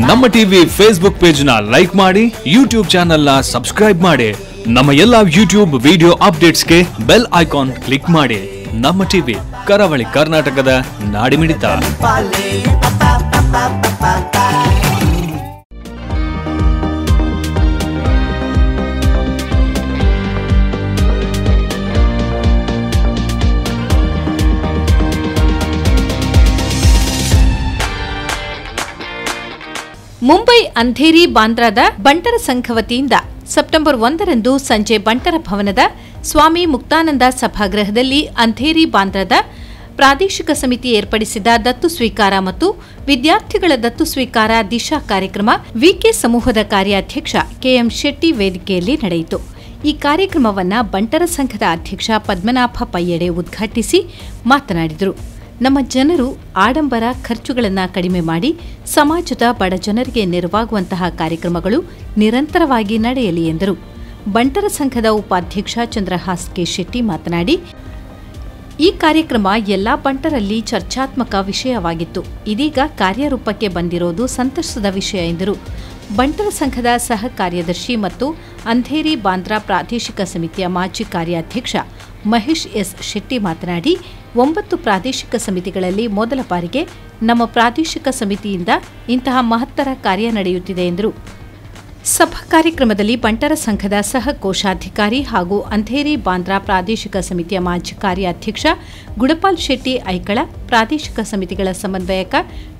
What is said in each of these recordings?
ನಮ್ಮ TV Facebook page ನ like ಮಾಡಿ, ಯೂಟ್ಯೂಬ್ ಚಾನೆಲ್ ನ ಸಬ್ಸ್ಕ್ರೈಬ್ ಮಾಡಿ, ನಮ್ಮ ಎಲ್ಲಾ ಯೂಟ್ಯೂಬ್ ವಿಡಿಯೋ ಅಪ್ಡೇಟ್ಸ್ಗೆ ಬೆಲ್ ಐಕಾನ್ ಕ್ಲಿಕ್ ಮಾಡಿ. ನಮ್ಮ ಟಿವಿ ಕರಾವಳಿ ಕರ್ನಾಟಕದ ನಾಡಿಮಿಡಿತ. ಮುಂಬೈ ಅಂಧೇರಿ ಬಾಂದ್ರಾದ ಬಂಟರ ಸಂಘ ವತಿಯಿಂದ ಸೆಪ್ಟೆಂಬರ್ 1ರಂದು ಸಂಜೆ ಬಂಟರ ಭವನದ ಸ್ವಾಮಿ ಮುಕ್ತಾನಂದ ಸಭಾಗೃಹದಲ್ಲಿ ಅಂಧೇರಿ ಬಾಂದ್ರಾದ ಪ್ರಾದೇಶಿಕ ಸಮಿತಿ ಏರ್ಪಡಿಸಿದ ದತ್ತು ಸ್ವೀಕಾರ ಮತ್ತು ವಿದ್ಯಾರ್ಥಿಗಳ ದತ್ತು ಸ್ವೀಕಾರ ದಿಶಾ ಕಾರ್ಯಕ್ರಮ ವಿಕೆ ಸಮೂಹದ ಕಾರ್ಯಾಧ್ಯಕ್ಷ ಕೆಎಂ ಶೆಟ್ಟಿ ವೇದಿಕೆಯಲ್ಲಿ ನಡೆಯಿತು. ಈ ಕಾರ್ಯಕ್ರಮವನ್ನು ಬಂಟರ ಸಂಘದ ಅಧ್ಯಕ್ಷ ಪದ್ಮನಾಭ ಪಯ್ಯಡೆ ಉದ್ಘಾಟಿಸಿ ಮಾತನಾಡಿದರು. ನಮ್ಮ ಜನರು ಆಡಂಬರ ಖರ್ಚುಗಳನ್ನು ಕಡಿಮೆ ಮಾಡಿ ಸಮಾಜದ ಬಡ ಜನರಿಗೆ ನೆರವಾಗುವಂತಹ ಕಾರ್ಯಕ್ರಮಗಳು ನಿರಂತರವಾಗಿ ನಡೆಯಲಿ ಎಂದರು. ಬಂಟರ ಸಂಘದ ಉಪಾಧ್ಯಕ್ಷ ಚಂದ್ರಹಾಸ್ ಕೆ ಶೆಟ್ಟಿ ಮಾತನಾಡಿ, ಈ ಕಾರ್ಯಕ್ರಮ ಎಲ್ಲ ಬಂಟರಲ್ಲಿ ಚರ್ಚಾತ್ಮಕ ವಿಷಯವಾಗಿತ್ತು, ಇದೀಗ ಕಾರ್ಯರೂಪಕ್ಕೆ ಬಂದಿರೋದು ಸಂತಸದ ವಿಷಯ ಎಂದರು. ಬಂಟರ ಸಂಘದ ಸಹ ಕಾರ್ಯದರ್ಶಿ ಮತ್ತು ಅಂಧೇರಿ ಬಾಂದ್ರಾ ಪ್ರಾದೇಶಿಕ ಸಮಿತಿಯ ಮಾಜಿ ಕಾರ್ಯಾಧ್ಯಕ್ಷ ಮಹೇಶ್ ಎಸ್ ಶೆಟ್ಟಿ ಮಾತನಾಡಿ, 9 ಪ್ರಾದೇಶಿಕ ಸಮಿತಿಗಳಲ್ಲಿ ಮೊದಲ ಬಾರಿಗೆ ನಮ್ಮ ಪ್ರಾದೇಶಿಕ ಸಮಿತಿಯಿಂದ ಇಂತಹ ಮಹತ್ತರ ಕಾರ್ಯ ನಡೆಯುತ್ತಿದೆ ಎಂದರು. ಸಭಾ ಕಾರ್ಯಕ್ರಮದಲ್ಲಿ ಬಂಟರ ಸಂಘದ ಸಹ ಕೋಶಾಧಿಕಾರಿ ಹಾಗೂ ಅಂಧೇರಿ ಬಾಂದ್ರಾ ಪ್ರಾದೇಶಿಕ ಸಮಿತಿಯ ಮಾಜಿ ಕಾರ್ಯಾಧ್ಯಕ್ಷ ಗುಡಪಾಲ್ ಶೆಟ್ಟಿ ಐಕಳ, ಪ್ರಾದೇಶಿಕ ಸಮಿತಿಗಳ ಸಮನ್ವಯಕ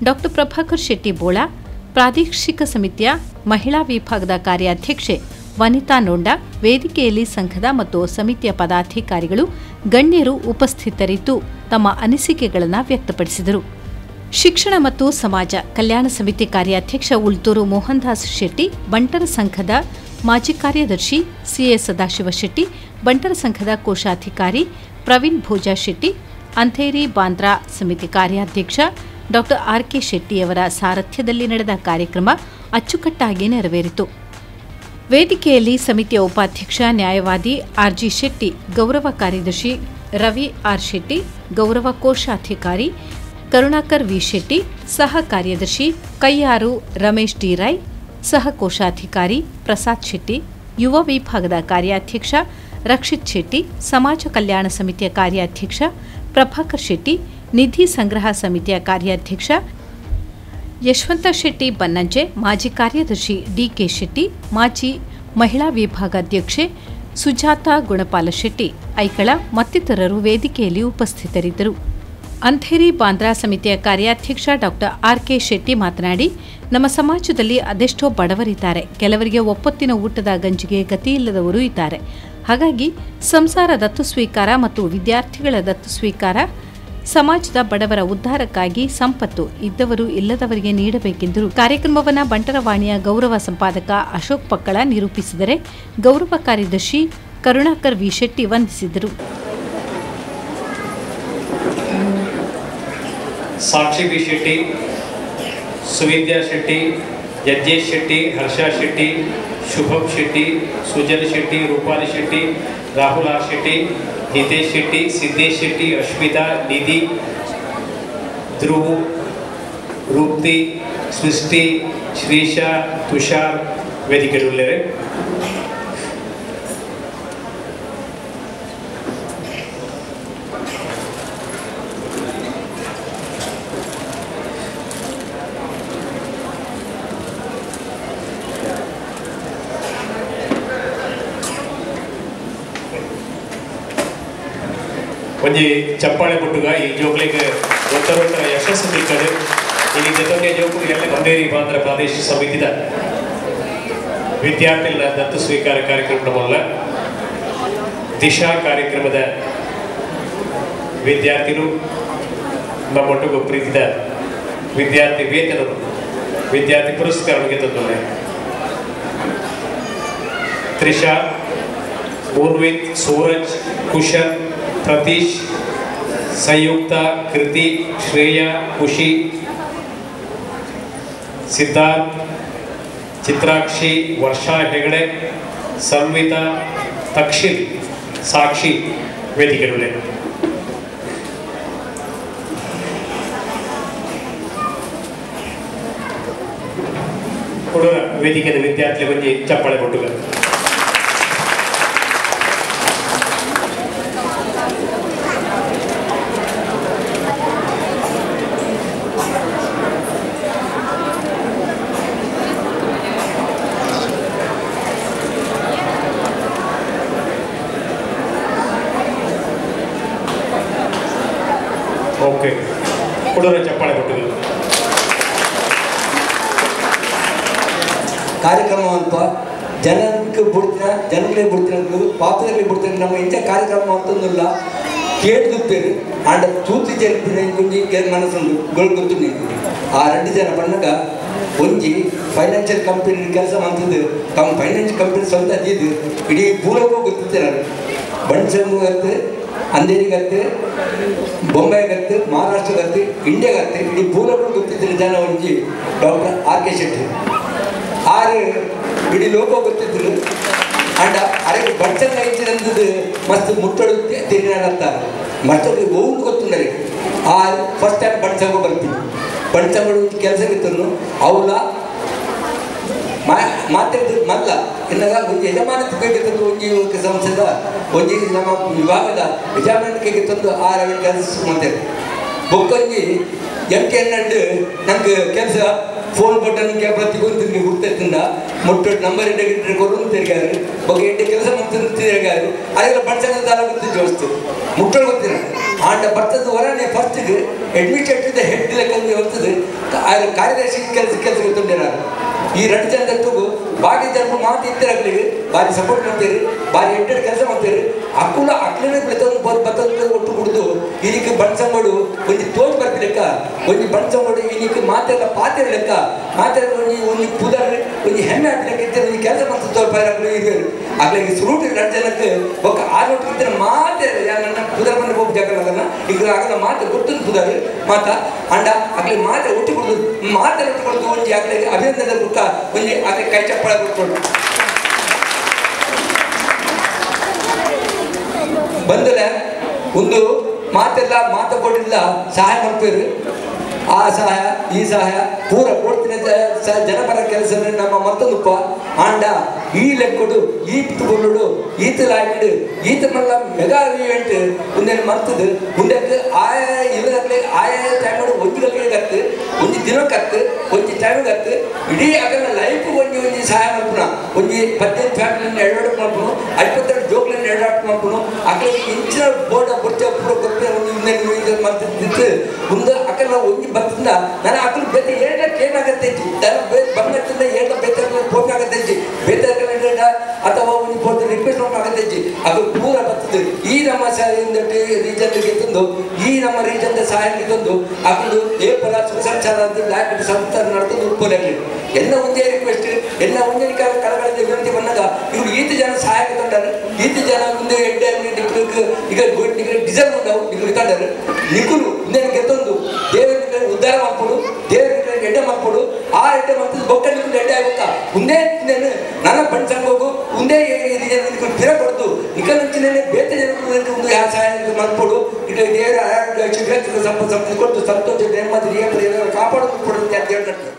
ಡಾ ಪ್ರಭಾಕರ್ ಶೆಟ್ಟಿ ಬೋಳಾ, ಪ್ರಾದೇಶಿಕ ಸಮಿತಿಯ ಮಹಿಳಾ ವಿಭಾಗದ ಕಾರ್ಯಾಧ್ಯಕ್ಷೆ ವನಿತಾ ನೋಂಡಾ, ವೇದಿಕೆಯಲ್ಲಿ ಸಂಘದ ಮತ್ತು ಸಮಿತಿಯ ಪದಾಧಿಕಾರಿಗಳು, ಗಣ್ಯರು ಉಪಸ್ಥಿತರಿದ್ದು ತಮ್ಮ ಅನಿಸಿಕೆಗಳನ್ನು ವ್ಯಕ್ತಪಡಿಸಿದರು. ಶಿಕ್ಷಣ ಮತ್ತು ಸಮಾಜ ಕಲ್ಯಾಣ ಸಮಿತಿ ಕಾರ್ಯಾಧ್ಯಕ್ಷ ಉಳ್ತೂರು ಮೋಹನ್ದಾಸ್ ಶೆಟ್ಟಿ, ಬಂಟರ ಸಂಘದ ಮಾಜಿ ಕಾರ್ಯದರ್ಶಿ ಸಿಎ ಸದಾಶಿವ ಶೆಟ್ಟಿ, ಬಂಟರ ಸಂಘದ ಕೋಶಾಧಿಕಾರಿ ಪ್ರವೀಣ್ ಭೋಜಾ ಶೆಟ್ಟಿ, ಅಂಧೇರಿ ಬಾಂದ್ರಾ ಸಮಿತಿ ಕಾರ್ಯಾಧ್ಯಕ್ಷ ಡಾ ಆರ್ ಕೆ ಶೆಟ್ಟಿಯವರ ಸಾರಥ್ಯದಲ್ಲಿ ನಡೆದ ಕಾರ್ಯಕ್ರಮ ಅಚ್ಚುಕಟ್ಟಾಗಿ ನೆರವೇರಿತು. ವೇದಿಕೆಯಲ್ಲಿ ಸಮಿತಿಯ ಉಪಾಧ್ಯಕ್ಷ ನ್ಯಾಯವಾದಿ ಆರ್ಜಿ ಶೆಟ್ಟಿ, ಗೌರವ ಕಾರ್ಯದರ್ಶಿ ರವಿ ಆರ್ ಶೆಟ್ಟಿ, ಗೌರವ ಕೋಶಾಧಿಕಾರಿ ಕರುಣಾಕರ್ ವಿ ಶೆಟ್ಟಿ, ಸಹ ಕಾರ್ಯದರ್ಶಿ ಕೈಯಾರು ರಮೇಶ್ ಡಿ ರೈ, ಸಹ ಕೋಶಾಧಿಕಾರಿ ಪ್ರಸಾದ್ ಶೆಟ್ಟಿ, ಯುವ ವಿಭಾಗದ ಕಾರ್ಯಾಧ್ಯಕ್ಷ ರಕ್ಷಿತ್ ಶೆಟ್ಟಿ, ಸಮಾಜ ಕಲ್ಯಾಣ ಸಮಿತಿಯ ಕಾರ್ಯಾಧ್ಯಕ್ಷ ಪ್ರಭಾಕರ್ ಶೆಟ್ಟಿ, ನಿಧಿ ಸಂಗ್ರಹ ಸಮಿತಿಯ ಕಾರ್ಯಾಧ್ಯಕ್ಷ ಯಶವಂತ ಶೆಟ್ಟಿ ಬನ್ನಂಜೆ, ಮಾಜಿ ಕಾರ್ಯದರ್ಶಿ ಡಿಕೆ ಶೆಟ್ಟಿ, ಮಾಜಿ ಮಹಿಳಾ ವಿಭಾಗಾಧ್ಯಕ್ಷೆ ಸುಜಾತಾ ಗುಣಪಾಲ ಶೆಟ್ಟಿ ಐಕಳ ಮತ್ತಿತರರು ವೇದಿಕೆಯಲ್ಲಿ ಉಪಸ್ಥಿತರಿದ್ದರು. ಅಂಧೇರಿ ಬಾಂದ್ರಾ ಸಮಿತಿಯ ಕಾರ್ಯಾಧ್ಯಕ್ಷ ಡಾ ಆರ್ ಕೆ ಶೆಟ್ಟಿ ಮಾತನಾಡಿ, ನಮ್ಮ ಸಮಾಜದಲ್ಲಿ ಅದೆಷ್ಟೋ ಬಡವರಿದ್ದಾರೆ, ಕೆಲವರಿಗೆ ಒಪ್ಪತ್ತಿನ ಊಟದ ಗಂಜಿಗೆ ಗತಿಯಿಲ್ಲದವರು ಇದ್ದಾರೆ. ಹಾಗಾಗಿ ಸಂಸಾರ ದತ್ತು ಸ್ವೀಕಾರ ಮತ್ತು ವಿದ್ಯಾರ್ಥಿಗಳ ದತ್ತು ಸ್ವೀಕಾರ ಸಮಾಜದ ಬಡವರ ಉದ್ಧಾರಕ್ಕಾಗಿ ಸಂಪತ್ತು ಇದ್ದವರು ಇಲ್ಲದವರಿಗೆ ನೀಡಬೇಕೆಂದರು. ಕಾರ್ಯಕ್ರಮವನ್ನು ಬಂಟರವಾಣಿಯ ಗೌರವ ಸಂಪಾದಕ ಅಶೋಕ್ ಪಕ್ಕಳ ನಿರೂಪಿಸಿದರೆ, ಗೌರವ ಕಾರ್ಯದರ್ಶಿ ಕರುಣಾಕರ್ ವಿ ಶೆಟ್ಟಿ ವಂದಿಸಿದರು. ಸಾಕ್ಷಿ ಬಿ ಶೆಟ್ಟಿ, ಸುವಿದ್ಯಾ ಶೆಟ್ಟಿ, ಯಜ್ಜೇಶ್ ಶೆಟ್ಟಿ, ಹರ್ಷ ಶೆಟ್ಟಿ, ಶುಭಂ ಶೆಟ್ಟಿ, ಸುಜನ್ ಶೆಟ್ಟಿ, ರೂಪಾಲಿ ಶೆಟ್ಟಿ, ರಾಹುಲ್ ಆರ್ ಶೆಟ್ಟಿ, ಹಿತೇಶ್ ಶೆಟ್ಟಿ, ಸಿದ್ದೇಶ್ ಶೆಟ್ಟಿ, ಅಶ್ಮಿತಾ, ನಿಧಿ, ಧ್ರುವ್, ರೂಪ್ತಿ, ಸೃಷ್ಟಿ, ಶ್ರೀಶಾ, ತುಷಾರ್ ವೇದಿಕೆಯುಳ್ಳರೆ. ಒಂಜಿ ಚಪ್ಪಾಳೆ ಕೊಟ್ಟುಗ ಈ ಜೋಕ್ಲಿಗೆ ಒತ್ತರ ಯಶಸ್ಸು ತಿಕ್ಕದು. ಈ ಜೊತೆಗೆ ಜೋಕುಲು ಅಂಧೇರಿ ಬಾಂದ್ರ ಪ್ರಾದೇಶಿಕ ಸಮಿತಿದ ವಿದ್ಯಾರ್ಥಿಗಳ ದತ್ತು ಸ್ವೀಕಾರ ಕಾರ್ಯಕ್ರಮದ ದಿಶಾ ಕಾರ್ಯಕ್ರಮದ ವಿದ್ಯಾರ್ಥಿಗಳು ನಮ್ಮೊಟ್ಟಿಗೂ ಪ್ರೀತಿದ ವಿದ್ಯಾರ್ಥಿ ವೇತನರು ವಿದ್ಯಾರ್ಥಿ ಪುರಸ್ಕಾರಕ್ಕೆ ತಂದೋರೆ. ತ್ರಿಷಾ, ಊರ್ವಿತ್, ಸೂರಜ್, ಕುಶನ್, ಪ್ರತೀಶ್, ಸಂಯುಕ್ತ, ಕೃತಿ, ಶ್ರೇಯಾ, ಖುಷಿ, ಸಿದ್ಧಾರ್ಥ್, ಚಿತ್ರಾಕ್ಷಿ, ವರ್ಷಾ ಹೆಗಡೆ, ಸಂವಿತಾ, ತಕ್ಷಿಲ್, ಸಾಕ್ಷಿ ವೇದಿಕೆಯುಳ್ಳೆ. ಕೊಡೋರ ವೇದಿಕೆದ ವಿದ್ಯಾರ್ಥಿ ಒಂಜಿ ಚಪ್ಪಾಳೆ ಕೊಟ್ಟುಗ. ಓಕೆ, ಕೊಡೋರ ಚಪ್ಪಾಳೆ ಕೊಟ್ಟುಗ. ಕಾರ್ಯಕ್ರಮ ಅಂತ ಜನಕ್ಕೆ ಬಿಡ್ತೀನ, ಜನಗಳೇ ಬಿಡ್ತೀನ, ಪಾಪದಲ್ಲಿ ಬಿಡ್ತೀನಿ. ನಮ್ಮ ಇಂಥ ಕಾರ್ಯಕ್ರಮ ಅಂತಂದಿಲ್ಲ ಕೇಳ್ದುತ್ತೇವೆ. ಆಂಡ ತೂತು ಜನ ಒಂಜಿ ಮನಸ್ಸುಂಡು ಗೊತ್ತು. ಆ 2 ಜನ ಬಣ್ಣಗ ಒಂಜಿ ಫೈನಾನ್ಷಿಯಲ್ ಕಂಪನಿ ಕೆಲಸ ಮಾಡ್ತಿದ್ದು. ತಮ್ಮ ಫೈನಾನ್ಷಿಯಲ್ ಕಂಪನಿ ಸ್ವಂತ ಅದಿದ್ದು ಇಡೀ ಭೂಲೋಕ ಗೊತ್ತಿತ್ತು. ಬಣ್ಸಂಗು ಅಂಧೇರಿಗತ್ತೆ, ಬೊಂಬೈಗತ್ತೆ, ಮಹಾರಾಷ್ಟ್ರಗತ್ತೆ, ಇಂಡಿಯಾಗತ್ತೆ, ಇಡೀ ಭೂಲೋಕ ಗೊತ್ತಿದ್ದಿಲ್ಲ ಜನ ಒಂಜಿ ಡಾಕ್ಟರ್ ಆರ್ ಕೆ ಶೆಟ್ಟಿ. ಆರು ಇಡೀ ಲೋಕ ಗೊತ್ತಿದ್ರು. ಅಂಡ ಅರೆಗೆ ಬಡ್ಸಂಗ ಇಚ್ಚಿದಂಥದ್ದು ಮಸ್ತ್ ಮುಟ್ಟಡು ತಿರಿನಾಗತ್ತ ಮತ್ತೊಂದು ಓನ್ ಗೊತ್ತುಂಡರೆ. ಆ ಫಸ್ಟ್ ಟೈಮ್ ಬಡ್ಸಂಗ ಬರ್ತೀನಿ, ಬಡ್ಸಂಗಡು ಕೆಲಸ ಇತ್ತು. ಅವಳ ಮಾತಾಡಿದ ಮಲ್ಲ ಎನ್ನಾಗ ಒಂದು ಯಜಮಾನತ್ವಕ್ಕೆ ತಂದು ಒಂಜಿ ಸಂಸ್ಥೆದ ಒಂಜಿ ನಮ್ಮ ವಿಭಾಗದ ಯಜಮಾನಕ್ಕೆ ತಂದು ಆ ರವಿ ಕೆಲಸ ಮಾಡ್ತಾರೆ. ಬೊಕ್ಕೊಂಜಿ ಎಂ ಕೆ ಎನ್ ನಂಗೆ ಕೆಲಸ ಫೋನ್ ಬಟನ್ ಪ್ರತಿಗೊಂದು ಹುಡ್ತಿಂದ ಮೊಟ್ಟ ನಂಬರ್ ಎಂಟು ಕೊರೊಂದು ತಿರುಗಾರು ಬಗ್ಗೆ ಎಂಟು ಕೆಲಸ ಮಾಡ್ತಂದು ತಿರುಗಾರು. ಅದೆಲ್ಲ ಬಡ್ಸಂಗ ದಾರ ಗೊತ್ತಿದ್ದು ವಸ್ತು ಮುಟ್ಟಲು ಗೊತ್ತಿಲ್ಲ. ಆಂಡ ಬರ್ತದ ಹೊರನೆ ಫಸ್ಟಿಗೆ ಅಡ್ಮಿನಿಸ್ಟ್ರೇಟಿವ್ ಹೆಡ್ ಲೆಕ್ಕ ಹೋಗ್ತದೆ. ಕಾರ್ಯದರ್ಶಿ ಕೆಲಸ ಕೆಲಸ ಗೊತ್ತುಂಟೆ. ಈ 2 ಜನದ ತಗು ಬಾಕಿ ಜನರು ಮಾತು ಇತ್ತಿರಾಗ್ಲಿ ಭಾರಿ ಸಪೋರ್ಟ್ ಮಾಡ್ತೀರಿ, ಭಾರಿ ಎಂಟೆಡ್ ಕೆಲಸ ಮಾಡ್ತೀರಿ. ಅಕ್ಕುಲ ಅಕ್ಲನೇ ಪ್ರತಿಯೊಂದು ಬತ್ತೊಂದು ಒಟ್ಟು ಕುಡಿದು ಇದಕ್ಕೆ ಬಣ್ಸಂಗೋಡು ಒಂಜಿ ತೋಜ್ ಬರ್ತಿ ಲೆಕ್ಕ, ಒಂಜಿ ಬಣ್ಸಂಗೋಡು ಇದಕ್ಕೆ ಮಾತೆಲ್ಲ ಪಾತಿರ ಲೆಕ್ಕ, ಮಾತೆಲ್ಲ ಒಂಜಿ ಒಂಜಿ ಪುದರ್ ಒಂಜಿ ಹೆಮ್ಮೆ ಹಾಕಿ ಲೆಕ್ಕ ಇದ್ದರೆ ಒಂಜಿ ಕೆಲಸ ಮಾಡ್ತಾ ತೋರ್ಪಾಯಿರಾಗ್ಲು ಇರುವರು. ಅಗ್ಲಿಗೆ ಸುರುಟು 2 ಜನಕ್ಕೆ ಒಕ್ಕ ಆ ರೊಟ್ಟು ಇದ್ದರೆ ಮಾತೆ ನನ್ನ ಪುದರ್ ಬಂದು ಹೋಗಿ ಜಾಗಲ್ಲ ಈಗ ಆಗಲ್ಲ ಮಾತೆ ಗೊತ್ತೊಂದು ಪುದರ್ ಮಾತಾ ಅಂಡ ಅಗ್ಲಿ ಮಾತೆ ಒಟ್ಟು ಕುಡಿದು ಮಾತೆ ಒಟ್ಟು ಕುಡಿದು ಒಂಜಿ ಅಗ್ಲಿಗೆ ಅಭಿನಂದನೆ ಬುಕ್ಕ ಒಂಜಿ ಅಗ್ಲಿ ಕೈ ಚಪ್ಪಾಳೆ ಕೊಟ್ಕೊಂಡು ಬಂದಲೆ ಒಂದು ಮಾತೆಲ್ಲ ಮಾತು ಕೊಟ್ಟಿಲ್ಲ ಸಹಾಯ ಮಾಡ್ತೀರಿ. ಆ ಸಹಾಯ ಈ ಸಹಾಯ ಪೂರ ಕೊಡ್ತೀನಿ ಜನಪರ ಕೆಲಸ ನಮ್ಮ ಮತ್ತೊಂದು ಆಂಡ ಈ ಲೆಕ್ಕಡು ಈ ಪಿತ್ತುಕೊಳ್ಳುಡು ಈತ ಲಾಯ್ಕಿಡು ಈತ ಮಲ್ಲ ಮೆಗಾ ಇವೆಂಟ್ ಒಂದೇನು ಮರ್ತದು ಮುಂದಕ್ಕೆ ಆಯಾ ಇಲ್ಲದಾಗಲೇ ಆಯಾ ಟೈಮ್ ಒಂಜಿ ಗಲ್ಲಿಗೆ ಒಂಜಿ ದಿನಕ್ಕತ್ತು ಒಂಜಿ ಟೈಮಿಗೆ ಹತ್ತು ಇಡೀ ಆಗಲ್ಲ ಲೈಫ್ ಒಂಜಿ ಒಂಜಿ ಸಹಾಯ ಮಲ್ಪುನ ಒಂಜಿ 15 ಫ್ಯಾಮಿಲಿಯನ್ನು ಎರಡೆರಡು ಮಲ್ಪುನು 22 ಜೋಕ್ಲನ್ನು ಎರಡೆರಡು ಮಲ್ಪುನು ಅಕಲಿಗೆ ಇಂಚಿನ ಬೋರ್ಡ್ ಬೊಚ್ಚ ಪೂರ ಗೊತ್ತೇ ಒಂಜಿ ಮಲ್ತಿದ್ದು ಮುಂದೆ ಅಕಲ ಒಂಜಿ ಬರ್ತದ ನಾನು ಅಕಲು ಬೇತೆ ಏಳಕ್ಕೆ ಏನಾಗತ್ತೆ ಬಂಗತ್ತಿಂದ ಏಳ ಬೇತೆ ಫೋನ್ ಆಗತ್ತೆ ಬೇತೆ ಅಥವಾ ಒಂದು ಫೋನ್ ರಿಕ್ವೆಸ್ಟ್ ಆಗತ್ತೆ ಅದು ಪೂರ ಬರ್ತದೆ. ಈ ನಮ್ಮ ರೀಜನ್ಗೆ ತಂದು ಈ ನಮ್ಮ ರೀಜನ್ ಸಹಾಯಕ್ಕೆ ತಂದು ಅಕಲು ಏಪಲ ಸುಸಂಚಾರ ಸಂಸ್ಥೆ ನಡೆದು ಉತ್ಪನ್ನ ಎಲ್ಲ ಒಂದೇ ರಿಕ್ವೆಸ್ಟ್ ಎಲ್ಲ ಒಂದೇ ಕಳಕಳಿಂದ ವಿನಂತಿ ಬಂದಾಗ ಇವರು ಈತ ಜನ ಸಹಾಯಕ್ಕೆ ತಂಡಾರೆ. ಈತ ಜನ ಮುಂದೆ ಎಡ್ಡೆ ಈಗ ಡಿಸೈನ್ ಉಂಡವು ನಿಗುಲು ತಂಡಾರೆ ನಿಗುಲು ಇನ್ನೇನು ಗೆತ್ತೊಂದು ದೇವರ ಉದ್ಧಾರ ಮಾಡ್ಕೊಡು, ದೇವರ ಎಡ್ಡೆ ಮಾಡ್ಕೊಡು. ಆ ಎಡ್ಡೆ ಮಾಡ್ತದೆ ಬೊಕ್ಕ ನಿಗುಲು ಎಡ್ಡೆ ಆಗ್ಬೇಕಾ ಒಂದೇ ನನ್ನ ಬಣ್ಸಂಗ್ ಹೋಗು ಒಂದೇ ಪಿರ ಕೊಡ್ದು ನಿಕಲಂಚಿನೇ ಬೇತೆ ಜನರು ಒಂದು ಯಾವ ಸಹಾಯ ಮಾಡ್ಕೊಡು. ಈಗ ದೇವರ ಸಂಪತ್ತು ಕೊಟ್ಟು ಸಂತೋಷ ನೆಮ್ಮದಿ ಕಾಪಾಡೋದು ಕೊಡುತ್ತೆ ಅಂತ ಹೇಳ್ತಾರೆ.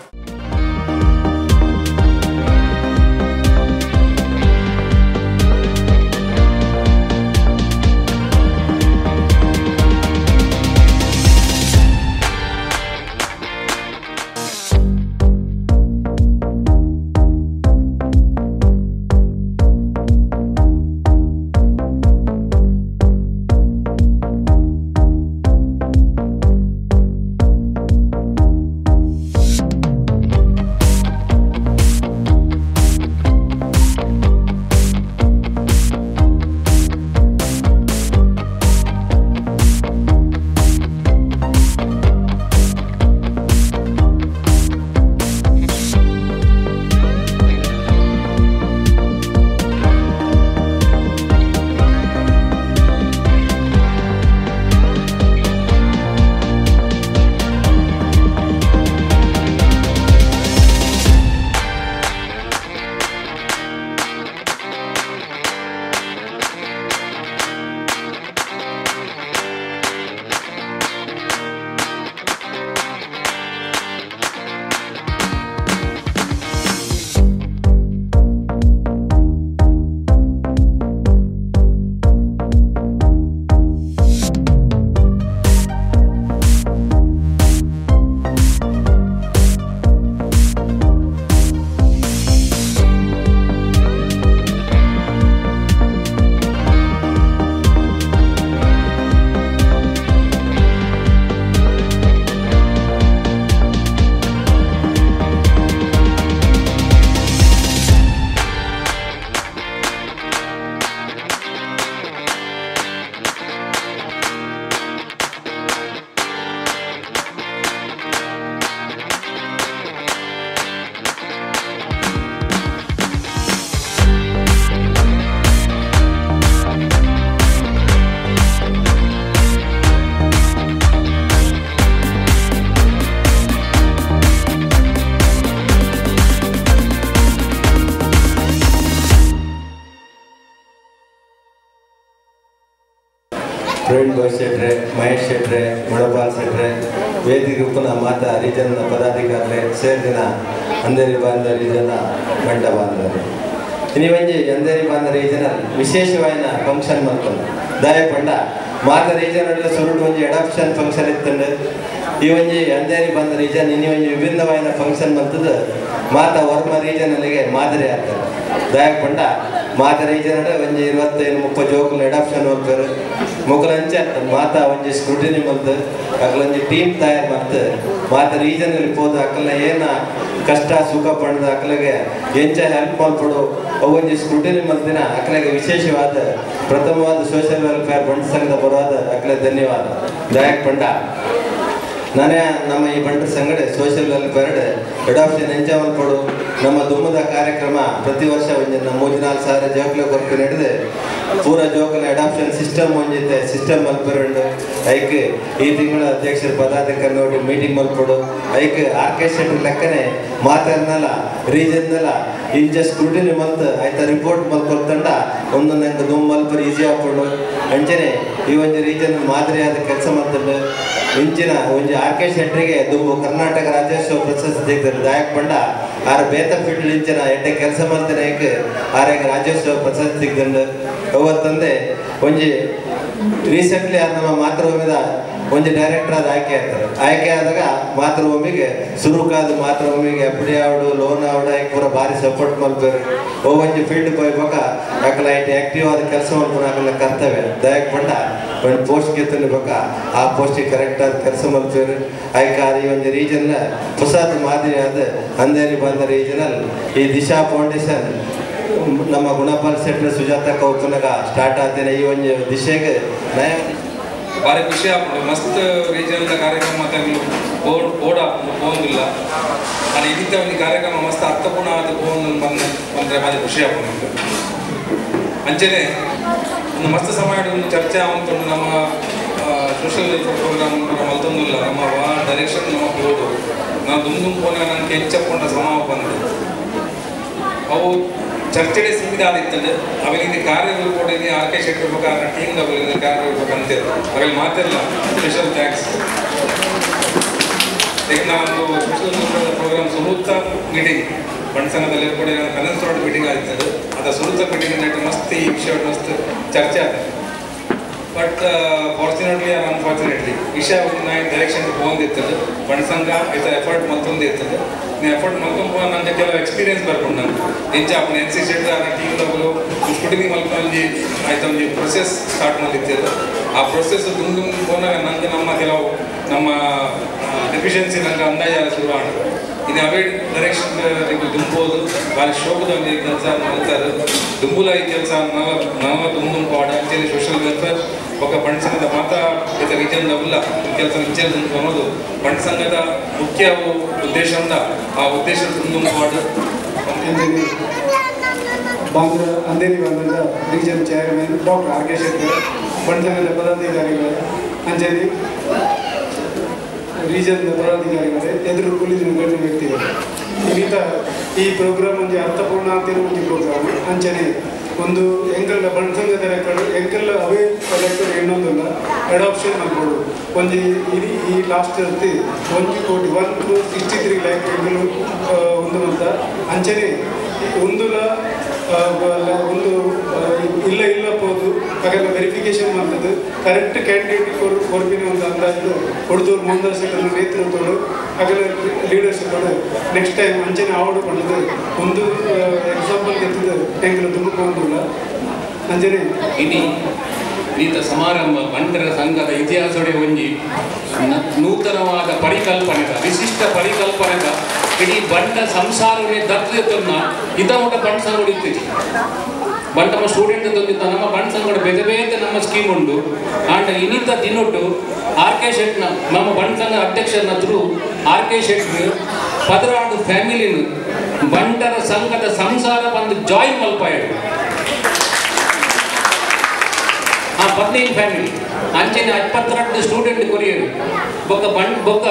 ಪ್ರವೀಣ್ ಘೋಷ್ ಶೆಟ್ರೆ, ಮಹೇಶ್ ಶೆಟ್ರೆ, ಗುಣಪಾಲ್ ಶೆಟ್ರೆ, ವೇದಿಕೆ ಉಪ್ಪುನ ಮಾತಾ ರೀಜನ್ನ ಪದಾಧಿಕಾರಿ ಸೇರ್ದಿನ ಅಂದೇರಿ ಬಾಂಧ ರೀಜನ ಬಂಟ ಬಾಂಧವರು. ಇನಿ ಒಂಜಿ ಅಂದೇರಿ ಬಾಂಧ ರೀಜನಲ್ ವಿಶೇಷವಾಯಿನ ಫಂಕ್ಷನ್ ಮಲ್ತೊಂದು ದಾಯ ಪಂಡ ಮಾತ ರೀಜನ್ ಸುರುಡು ಒಂಜಿ ಅಡಾಪ್ಷನ್ ಫಂಕ್ಷನ್ ಇತ್ತಂಡು. ಈ ಒಂಜಿ ಅಂದೇರಿ ಬಾಂಧ ರೀಜನ್ ಇನಿ ಒಂಜಿ ವಿಭಿನ್ನವಾಯಿನ ಫಂಕ್ಷನ್ ಮಲ್ತದ ಮಾತ ವರ್ಮ ರೀಜನ್ ಅಲ್ಲಿಗೆ ಮಾದರಿ ಆಗ್ತದೆ. ದಾಯ ಪಂಡ ಮಾತ ರೀಜನ್ ಒಂಜಿ 25-30 ಜೋಕುಲು ಅಡಾಪ್ಷನ್ ಮಲ್ಪೆರು ಮೊಕಲಂಚ ಮಾತಾ ಒಂಜಿ ಸ್ಕ್ರೂಟಿನಿ ಮಲ್ತು ಅಕಲೊಂಜಿ ಟೀಮ್ ತಯಾರು ಮಲ್ತು ಮಾತ ರೀಜನಲ್ಲಿ ಪೋದು ಅಕಲ್ನ ಏನ ಕಷ್ಟ ಸುಖ ಪಡೆದ ಅಕಲಿಗೆ ಎಂಚ ಹೆಲ್ಪ್ ಮಲ್ಪಡು ಅವು ಒಂಜಿ ಸ್ಕ್ರೂಟಿನಿ ಮಲ್ತಿನ ಅಕಲಿಗೆ ವಿಶೇಷವಾದ ಪ್ರಥಮವಾದ ಸೋಷಿಯಲ್ ವೆಲ್ಫೇರ್ ಬಂಟ ಸಂಘದ ಬರುವಾದ ಅಕಲೆ ಧನ್ಯವಾದ. ದಾಯಕ್ ಪಂಡ ನಾನೇ ನಮ್ಮ ಈ ಬಂಟರ ಸಂಗಡೆ ಸೋಷಿಯಲ್ ವೆಲ್ಫೇರ್ ಅಡಾಪ್ಷನ್ ಎಂಚ ಮಲ್ಪಡು ನಮ್ಮ ದುಮ್ಮದ ಕಾರ್ಯಕ್ರಮ ಪ್ರತಿ ವರ್ಷ ಒಂಜಿ ನಮ್ಮ 3-4 ಸಾವಿರ ಜೋಕುಲು ಕೊರ್ಪು ನಡೆದು ಪೂರ ಜೋಕುಲ ಅಡಾಪ್ಷನ್ ಸಿಸ್ಟಮ್ ಒಂಜಿತ್ತೆ ಸಿಸ್ಟಮ್ ಮಲ್ಪರುಂಡು. ಐಕ್ ಈ ತಿಂಗಳ ಅಧ್ಯಕ್ಷರ ಪದಾಧಿಕಾರಿ ನೋಡಿ ಮೀಟಿಂಗ್ ಮಲ್ಪಡು. ಐಕ್ ಆರ್ ಕೆ ಶೆಟ್ಟಿ ಲೆಕ್ಕನೆ ಮಾತಾಡ್ನಲ್ಲ ರೀಜನ್ನಲ್ಲ ಇಂಚ ಸ್ಕ್ರೂಟಿನಿ ಮಲ್ತು ಆಯ್ತಾ ರಿಪೋರ್ಟ್ ಮಲ್ಕೊಳ್ತಂಡ ಒಂದು ನಂಗೆ ದುಮ್ ಮಲ್ಪರು ಈಸಿ ಆಪಡು. ಅಂಚನೆ ಈ ಒಂಜಿ ರೀಜನ್ ಮಾದರಿಯಾದ ಕೆಲಸ ಮಲ್ತಂಡು ಇಂಚಿನ ಒಂಜಿ ಆರ್ ಕೆ ಶೆಟ್ಟರಿಗೆ ದುಂಬು ಕರ್ನಾಟಕ ರಾಜ್ಯೋತ್ಸವ ಪ್ರಶಸ್ತಿ ತೆಗೆದರು. ದಾಯಕ್ ಪಂಡ ಆರ್ ಬೇತ ಫೀಲ್ಡ್ ಇಂಚಿನ ಎಡ್ಡೆ ಕೆಲಸ ಮಾಡ್ತೇನೆ ಆರ್ಯಾಗ ರಾಜ್ಯೋತ್ಸವ ಪ್ರಶಸ್ತಿ ತೆಗೆದಂಡು. ಅವತ್ತಂದೆ ಒಂಜಿ ರೀಸೆಂಟ್ಲಿ ಅದು ನಮ್ಮ ಮಾತೃಭೂಮಿದ ಒಂಜಿ ಡೈರೆಕ್ಟರ್ ಅದು ಆಯ್ಕೆ ಆಗ್ತಾರೆ. ಆಯ್ಕೆ ಆದಾಗ ಮಾತೃಭೂಮಿಗೆ ಸುರುಕಾದ ಮಾತೃಭೂಮಿಗೆ ಎಫ್ ಡಿ ಆವಡು ಲೋನ್ ಆವಡು ಆಯ್ಕೆ ಪೂರ ಭಾರಿ ಸಪೋರ್ಟ್ ಮಲ್ಪೇರು. ಒಂಜಿ ಫೀಲ್ಡ್ ಪೋಯ್ಬೇಕ ಅಕಲ IT active ಆದ ಕೆಲಸ ಮಲ್ಪುನ ಅಕಲ ಕರ್ತವ್ಯ. ದಯಕ್ ಪಂಡ ಒಂದು ಪೋಸ್ಟ್ ಗೆತ್ತಬೇಕು ಆ ಪೋಸ್ಟಿಗೆ ಕರೆಕ್ಟ್ ಆದ ಕೆಲಸ ಮಲ್ಪೇರು. ಆಯ್ಕೆ ಆದ ಈ ಒಂದು ರೀಜನ್ನ ಹೊಸದು ಮಾದರಿ ಆದ ಅಂದೇರಿ ಬಂದ ರೀಜನಲ್ ಈ ದಿಶಾ ಫೌಂಡೇಶನ್ ನಮ್ಮ ಗುಣಪಾಲ್ ಶೆಟ್ಟರ್ ಸುಜಾತ ಕೌಪನಾಗ ಸ್ಟಾರ್ಟ್ ಆತೇನೆ ಈ ಒಂದು ದಿಶೆಗೆ ನಯ ಭಾರಿ ಖುಷಿ ಆಗ್ತದೆ. ಮಸ್ತ್ ರೀಜನಲ್ ಕಾರ್ಯಕ್ರಮ ಬೋರ್ಡ್ ಬೋರ್ಡ್ ಪೋಂದಿಲ್ಲ ನಾನು ಇದಕ್ಕೆ ಒಂದು ಕಾರ್ಯಕ್ರಮ ಮಸ್ತ್ ಅರ್ಥಪೂರ್ಣ ಆದ ಪೋನ್ ಬಂದ ಬಂದರೆ ಭಾರಿ ಖುಷಿ ಆಗ್ತದೆ. ಅಂಚೆನೆ ಒಂದು ಮಸ್ತ್ ಸಮಯ ಒಂದು ಚರ್ಚೆ ಆವಂತುಂಡು ನಮ್ಮ ಸೋಷಿಯಲ್ ವೆಲ್ಫೇರ್ ಪ್ರೋಗ್ರಾಮ್ ಮಲ್ತೊಂದಿಲ್ಲ ನಮ್ಮ ಡೈರೆಕ್ಷನ್ ನಮ್ಮ ಬೋರ್ಡು ನಾನು ದುಮ್ ದುಮ್ ಪೋನ ನನಗೆ ಹೆಚ್ಚಪ್ಕೊಂಡ ಸಮ ಬಂದು ಅವು ಚರ್ಚೆಗೆ ಸೀಮಿತ ಆದಿತ್ತಂದ್ರೆ ಅವನಿಗೆ ಕಾರ್ಯಗಳು ಆರ್ ಕೆ ಶೆಟ್ಟರ್ ಬೇಕು ಟೀಮ್ ಅವರಿಗೆ ಕಾರ್ಯ ಅಂತೆ ಅವರಲ್ಲಿ ಮಾತೆಲ್ಲ ಸ್ಪೆಷಲ್ thanks. ಈಗ ನಾನು ಸೋಷಿಯಲ್ ವೆಲ್ಫೇರ್ ಪ್ರೋಗ್ರಾಮ್ ಸುರುತ್ತ ಮೀಟಿಂಗ್ ಬಂಡ ಸಂಘದಲ್ಲಿ ಕೂಡ ಕನಸು ಮೀಟಿಂಗ್ ಆಯ್ತದೆ. ಅದು ಸುರುತ್ತ ಮೀಟಿಂಗ್ ಮಸ್ತ್ ಈ ವಿಷಯ ಮಸ್ತ್ ಚರ್ಚೆ ಆಗ್ತದೆ. ಬಟ್ ಫಾರ್ಚುನೇಟ್ಲಿ ಆರ್ ಅನ್ಫಾರ್ಚುನೇಟ್ಲಿ ವಿಷಯ ನಾನು ಡೈರೆಕ್ಷನ್ ಹೋಗಿರ್ತದೆ. ಬಂಡ ಸಂಘ ಆಯ್ತಾ ಎಫರ್ಟ್ ಮತ್ತೊಂದು ಇರ್ತದೆ. ನೀವು ಎಫರ್ಟ್ ಮಲ್ಕೊಂಡು ನನಗೆ ಕೆಲವು ಎಕ್ಸ್ಪೀರಿಯನ್ಸ್ ಬರ್ಕೊಂಡು ನಾನು ಎಂಚ ಅಪ್ಪನ ಎನ್ ಸಿ ಶೆಟ್ಟರ್ ಆ ಟೀಮ್ ತಗೊಳ್ಳೋ ಸ್ಕೂಟಿನಿ ಮಲ್ಕೊಂಡು ಆಯ್ತಾ ಒಂದು ಪ್ರೊಸೆಸ್ ಸ್ಟಾರ್ಟ್ ಮಾಡಿರ್ತದೆ. ಆ ಪ್ರೊಸೆಸ್ ದುಮ್ ದುಮ್ ಹೋದಾಗ ನನಗೆ ನಮ್ಮ ಕೆಲವು ನಮ್ಮ ಡೆಫಿಷಿಯನ್ಸಿ ನಂಗೆ ಅಂದಾಜು ಶುರು ಆಗಿದೆ. ಇನ್ನು ಅವೇ ಡೈರೆಕ್ಷನ್ ದುಂಬೋದು ಭಾರಿ ಶೋಕದ ಒಂದು ಕೆಲಸ ಮಾಡ್ತಾರೆ. ದುಂಬುಲ ಈ ಕೆಲಸ ನಾವ ದುಮ್ ದುಂಬು ಆಡ ಅಂಚೆನೆ ಸೋಷಿಯಲ್ ವೆಲ್ಫೇರ್ ఒక ಬಂಡ ಸಂಘದ ಮಾತಾ ರೀಜನ್ ಉಲ್ಲ ಕೆಲಸ ಇಂಚೆ ದುಂಬು ಅನ್ನೋದು ಬಂಡ ಸಂಘದ ಮುಖ್ಯ ಉದ್ದೇಶ ಅಂದ ಆ ಉದ್ದೇಶ ದುಂಬು ಆಡು. Bandra Andheri ಬಾಂದ್ರದ region chairman doctor R K Shettar, ಬಂಡ ಸಂಘದ ಪದಾಧಿಕಾರಿಗಳು ಅಂಜಲಿ ರೀಜನ್ ಪದಾಧಿಕಾರಿಗಳೇ ಎದುರು ಕುಲಿದ ಗಣ್ಯ ವ್ಯಕ್ತಿಗಳು. ಈತ ಈ ಪ್ರೋಗ್ರಾಮ್ ಒಂಜಿ ಅರ್ಥಪೂರ್ಣ ಅಂತಿರೋ ಒಂಜಿ ಪ್ರೋಗ್ರಾಮ್ ಅಂಚನೆ ಒಂದು ಎಂಕಲ್ನ ಬಂಡ ಸಂಘದ ರೆಕಾರ್ಡ್ ಎಂಕಲ್ನ ಅವೇ ರೆಕಾರ್ಡ್ ಎನ್ನೊಂದಲ್ಲ ಅಡಾಪ್ಷನ್ ಮಾಡ್ಬೋದು. ಒಂಜಿ ಇಡೀ ಈ ಲಾಸ್ಟ್ ಇರ್ತಿ 1 ಕೋಟಿ 1.63 crore ಎಂಕಲು ಒಂದು ಅಂತ ಅಂಚನೆ ಒಂದುಲ ಒಂದು ಇಲ್ಲ ಇಲ್ಲ ಪೋದು ಹಾಗೆಲ್ಲ ವೆರಿಫಿಕೇಶನ್ ಮಾಡ್ತದೆ. ಕರೆಕ್ಟ್ ಕ್ಯಾಂಡಿಡೇಟ್ ಕೊಡ್ತೀನಿ ಒಂದು ಅಂದಾಜು ಕೊಡ್ದವ್ರು ಮೋಹನ್ ಶೆಟ್ಟರ್ ನೇತೃತ್ವದವರು ಹಾಗೆಲ್ಲ ಲೀಡರ್ಶಿಪ್ ನೆಕ್ಸ್ಟ್ ಟೈಮ್ ಅಂಚನೆ ಆವಡು ಪಡೆದು ಒಂದು ಎಕ್ಸಾಂಪಲ್ ಎತ್ತಿದ್ದು ಎಂಕಲು ದುಮ್ಮುಕೊಂಡಿಲ್ಲ ಅಂಚನೆ. ಇನಿ ನೀತ ಸಮಾರಂಭ ಬಂಟರ ಸಂಘದ ಇತಿಹಾಸಡೆ ಒಂಜಿ ನೂತನವಾದ ಪರಿಕಲ್ಪನೆದ ವಿಶಿಷ್ಟ ಪರಿಕಲ್ಪನೆದ ಇಡೀ ಬಂಟ ಸಂಸಾರವೇ ದತ್ತನ್ನ ಇದ ಮಟ್ಟ ಬಂಟ ಸಂಘ ಇರ್ತಿತ್ತು. ಬಂಟ ನಮ್ಮ ಸ್ಟೂಡೆಂಟ್ ತಂದಿದ್ದ ನಮ್ಮ ಬಂಟ ಸಂಘ ಬೇರೆ ಬೇರೆ ನಮ್ಮ ಸ್ಕೀಮ್ ಉಂಟು. ಆಂಡ್ ಇನ್ನಿತ ದಿನೊಟ್ಟು ಆರ್ ಕೆ ಶೆಟ್ನ ನಮ್ಮ ಬಂಟ ಸಂಘ ಅಧ್ಯಕ್ಷರನ್ನ ಥ್ರೂ ಆರ್ ಕೆ ಶೆಟ್ 16 ಫ್ಯಾಮಿಲಿನ ಬಂಟರ ಸಂಘದ ಸಂಸಾರ ಬಂದು ಜಾಯಿನ್ ಮಲ್ಪಾಯಡು ಆ 15 ಫ್ಯಾಮಿಲಿ ಅಂಚೆನೆ 22 ಸ್ಟೂಡೆಂಟ್ ಕೊರಿಯರು ಬೊಕ್ಕ ಬಂಟ್ ಬೊಕ್ಕ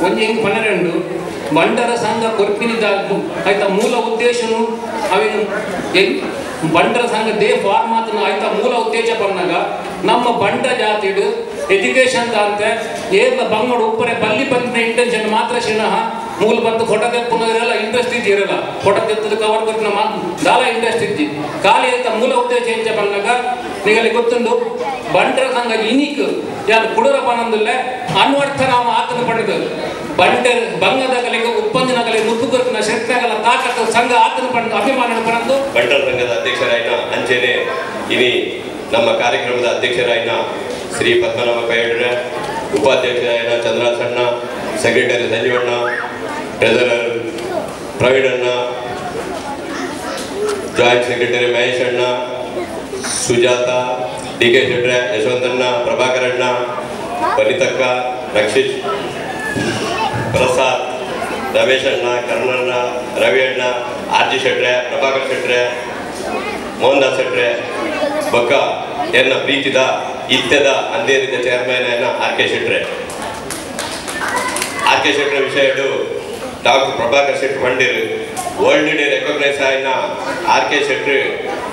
ಒಂಜಿ ಹೆಂಗೆ 12 ಬಂಟರ ಸಂಘ ಕೊರ್ಪಿನಿದ ಆಯ್ತಾ ಮೂಲ ಉದ್ದೇಶನು ಅವೇನು ಬಂಟರ ಸಂಘ they form ಮಾತ್ರ ಆಯ್ತಾ ಮೂಲ ಉದ್ದೇಶ ಬಂದಾಗ ನಮ್ಮ ಬಂಟ ಜಾತಿಡು ಎಜುಕೇಶನ್ ಅಂತೆ ಏರ್ಲ ಬಂಗಡು ಉಪ್ಪರೆ ಬಲ್ಲಿ ಬಂದಿನ ಇಂಟೆನ್ಷನ್ ಮಾತ್ರ ಶಿಣಹ ಮೂಲ ಬಂದು ಫೋಟೋ ತೆಪ್ಪುನವರೆಲ್ಲ ಇಂಟ್ರೆಸ್ಟ್ ಇದ್ದಿ ಇರಲ್ಲ ಫೋಟೋ ತೆತ್ತದ ಕವರ್ ಕೊಟ್ಟಿನ ಮಾತು ದಾಲ ಇಂಟ್ರೆಸ್ಟ್ ಇದ್ದಿ ಖಾಲಿ ಅಂತ ಮೂಲ ಉದ್ದೇಶ ಎಂಚ ಬಂದಾಗ ನಿಗಲಿ ಗೊತ್ತುಂಡು ಬಂಟರ ಸಂಘ ಇನಿಕ್ ಯಾರು ಕುಡರ ಪನಂದಿಲ್ಲ ಅನ್ವರ್ಥನಾಮ ಆತನ ಪಡೆದು ಬಂಟರ್ ಬಂಗದ ಕಲೆಗೆ ಉಪ್ಪಂದಿನ ಕಲೆ ಮುಪ್ಪುಗೊರ್ಪಿನ ಶಕ್ತಿಗಳ ತಾಕತ್ತು ಸಂಘ ಆತನ ಪಡೆದು ಅಭಿಮಾನ ಪಡೆದು ಬಂಟರ ಸಂಘದ ಅಧ್ಯಕ್ಷರಾಯಿನ ಅಂಚೆನೆ ಇನಿ ನಮ್ಮ ಕಾರ್ಯಕ್ರಮದ ಅಧ್ಯಕ್ಷರಾಯಿನ ಶ್ರೀ ಪದ್ಮನಾಭ ಪೈಡ್ರೆ, ಉಪಾಧ್ಯಕ್ಷರಾಯಿನ ಚಂದ್ರಾಸಣ್ಣ, ಸೆಕ್ರೆಟರಿ ಸಂಜೀವಣ್ಣ, ಟ್ರೆಜರರ್ ಪ್ರವೀಣಣ್ಣ, ಜಾಯಿಂಟ್ ಸೆಕ್ರೆಟರಿ ಮಹೇಶ್ ಅಣ್ಣ, ಸುಜಾತ, ಡಿ ಕೆ ಶೆಟ್ರೆ, ಯಶವಂತಣ್ಣ, ಪ್ರಭಾಕರಣ್ಣ, ವನಿತಕ್ಕ, ರಕ್ಷಿತ್, ಪ್ರಸಾದ್, ರಮೇಶ್ ಅಣ್ಣ, ಕರುಣಣ್ಣ, ರವಿ ಅಣ್ಣ, ಆರ್ ಜಿ ಶೆಟ್ರೆ, ಪ್ರಭಾಕರ್ ಶೆಟ್ರೆ, ಮೋಹನ್ ದಾಸ್ ಶೆಟ್ರೆ, ಬೊಕ್ಕ ಎನ್ನ ಪ್ರೀತಿದ ಇತ್ಯದ ಅಂದೇರಿದ ಚೇರ್ಮನ್ ಆಯ್ನ ಆರ್ ಕೆ ಶೆಟ್ರೆ. ಆರ್ ಕೆ ಶೆಟ್ರೆ ವಿಷಯಡು ಡಾಕ್ಟರ್ ಪ್ರಭಾಕರ್ ಶೆಟ್ಟಿ ಪಂಡಿರು ವರ್ಲ್ಡ್ ಡೇ ರೆಕಗ್ನೈಸ್ ಆಯ್ನ ಆರ್ ಕೆ ಶೆಟ್ರು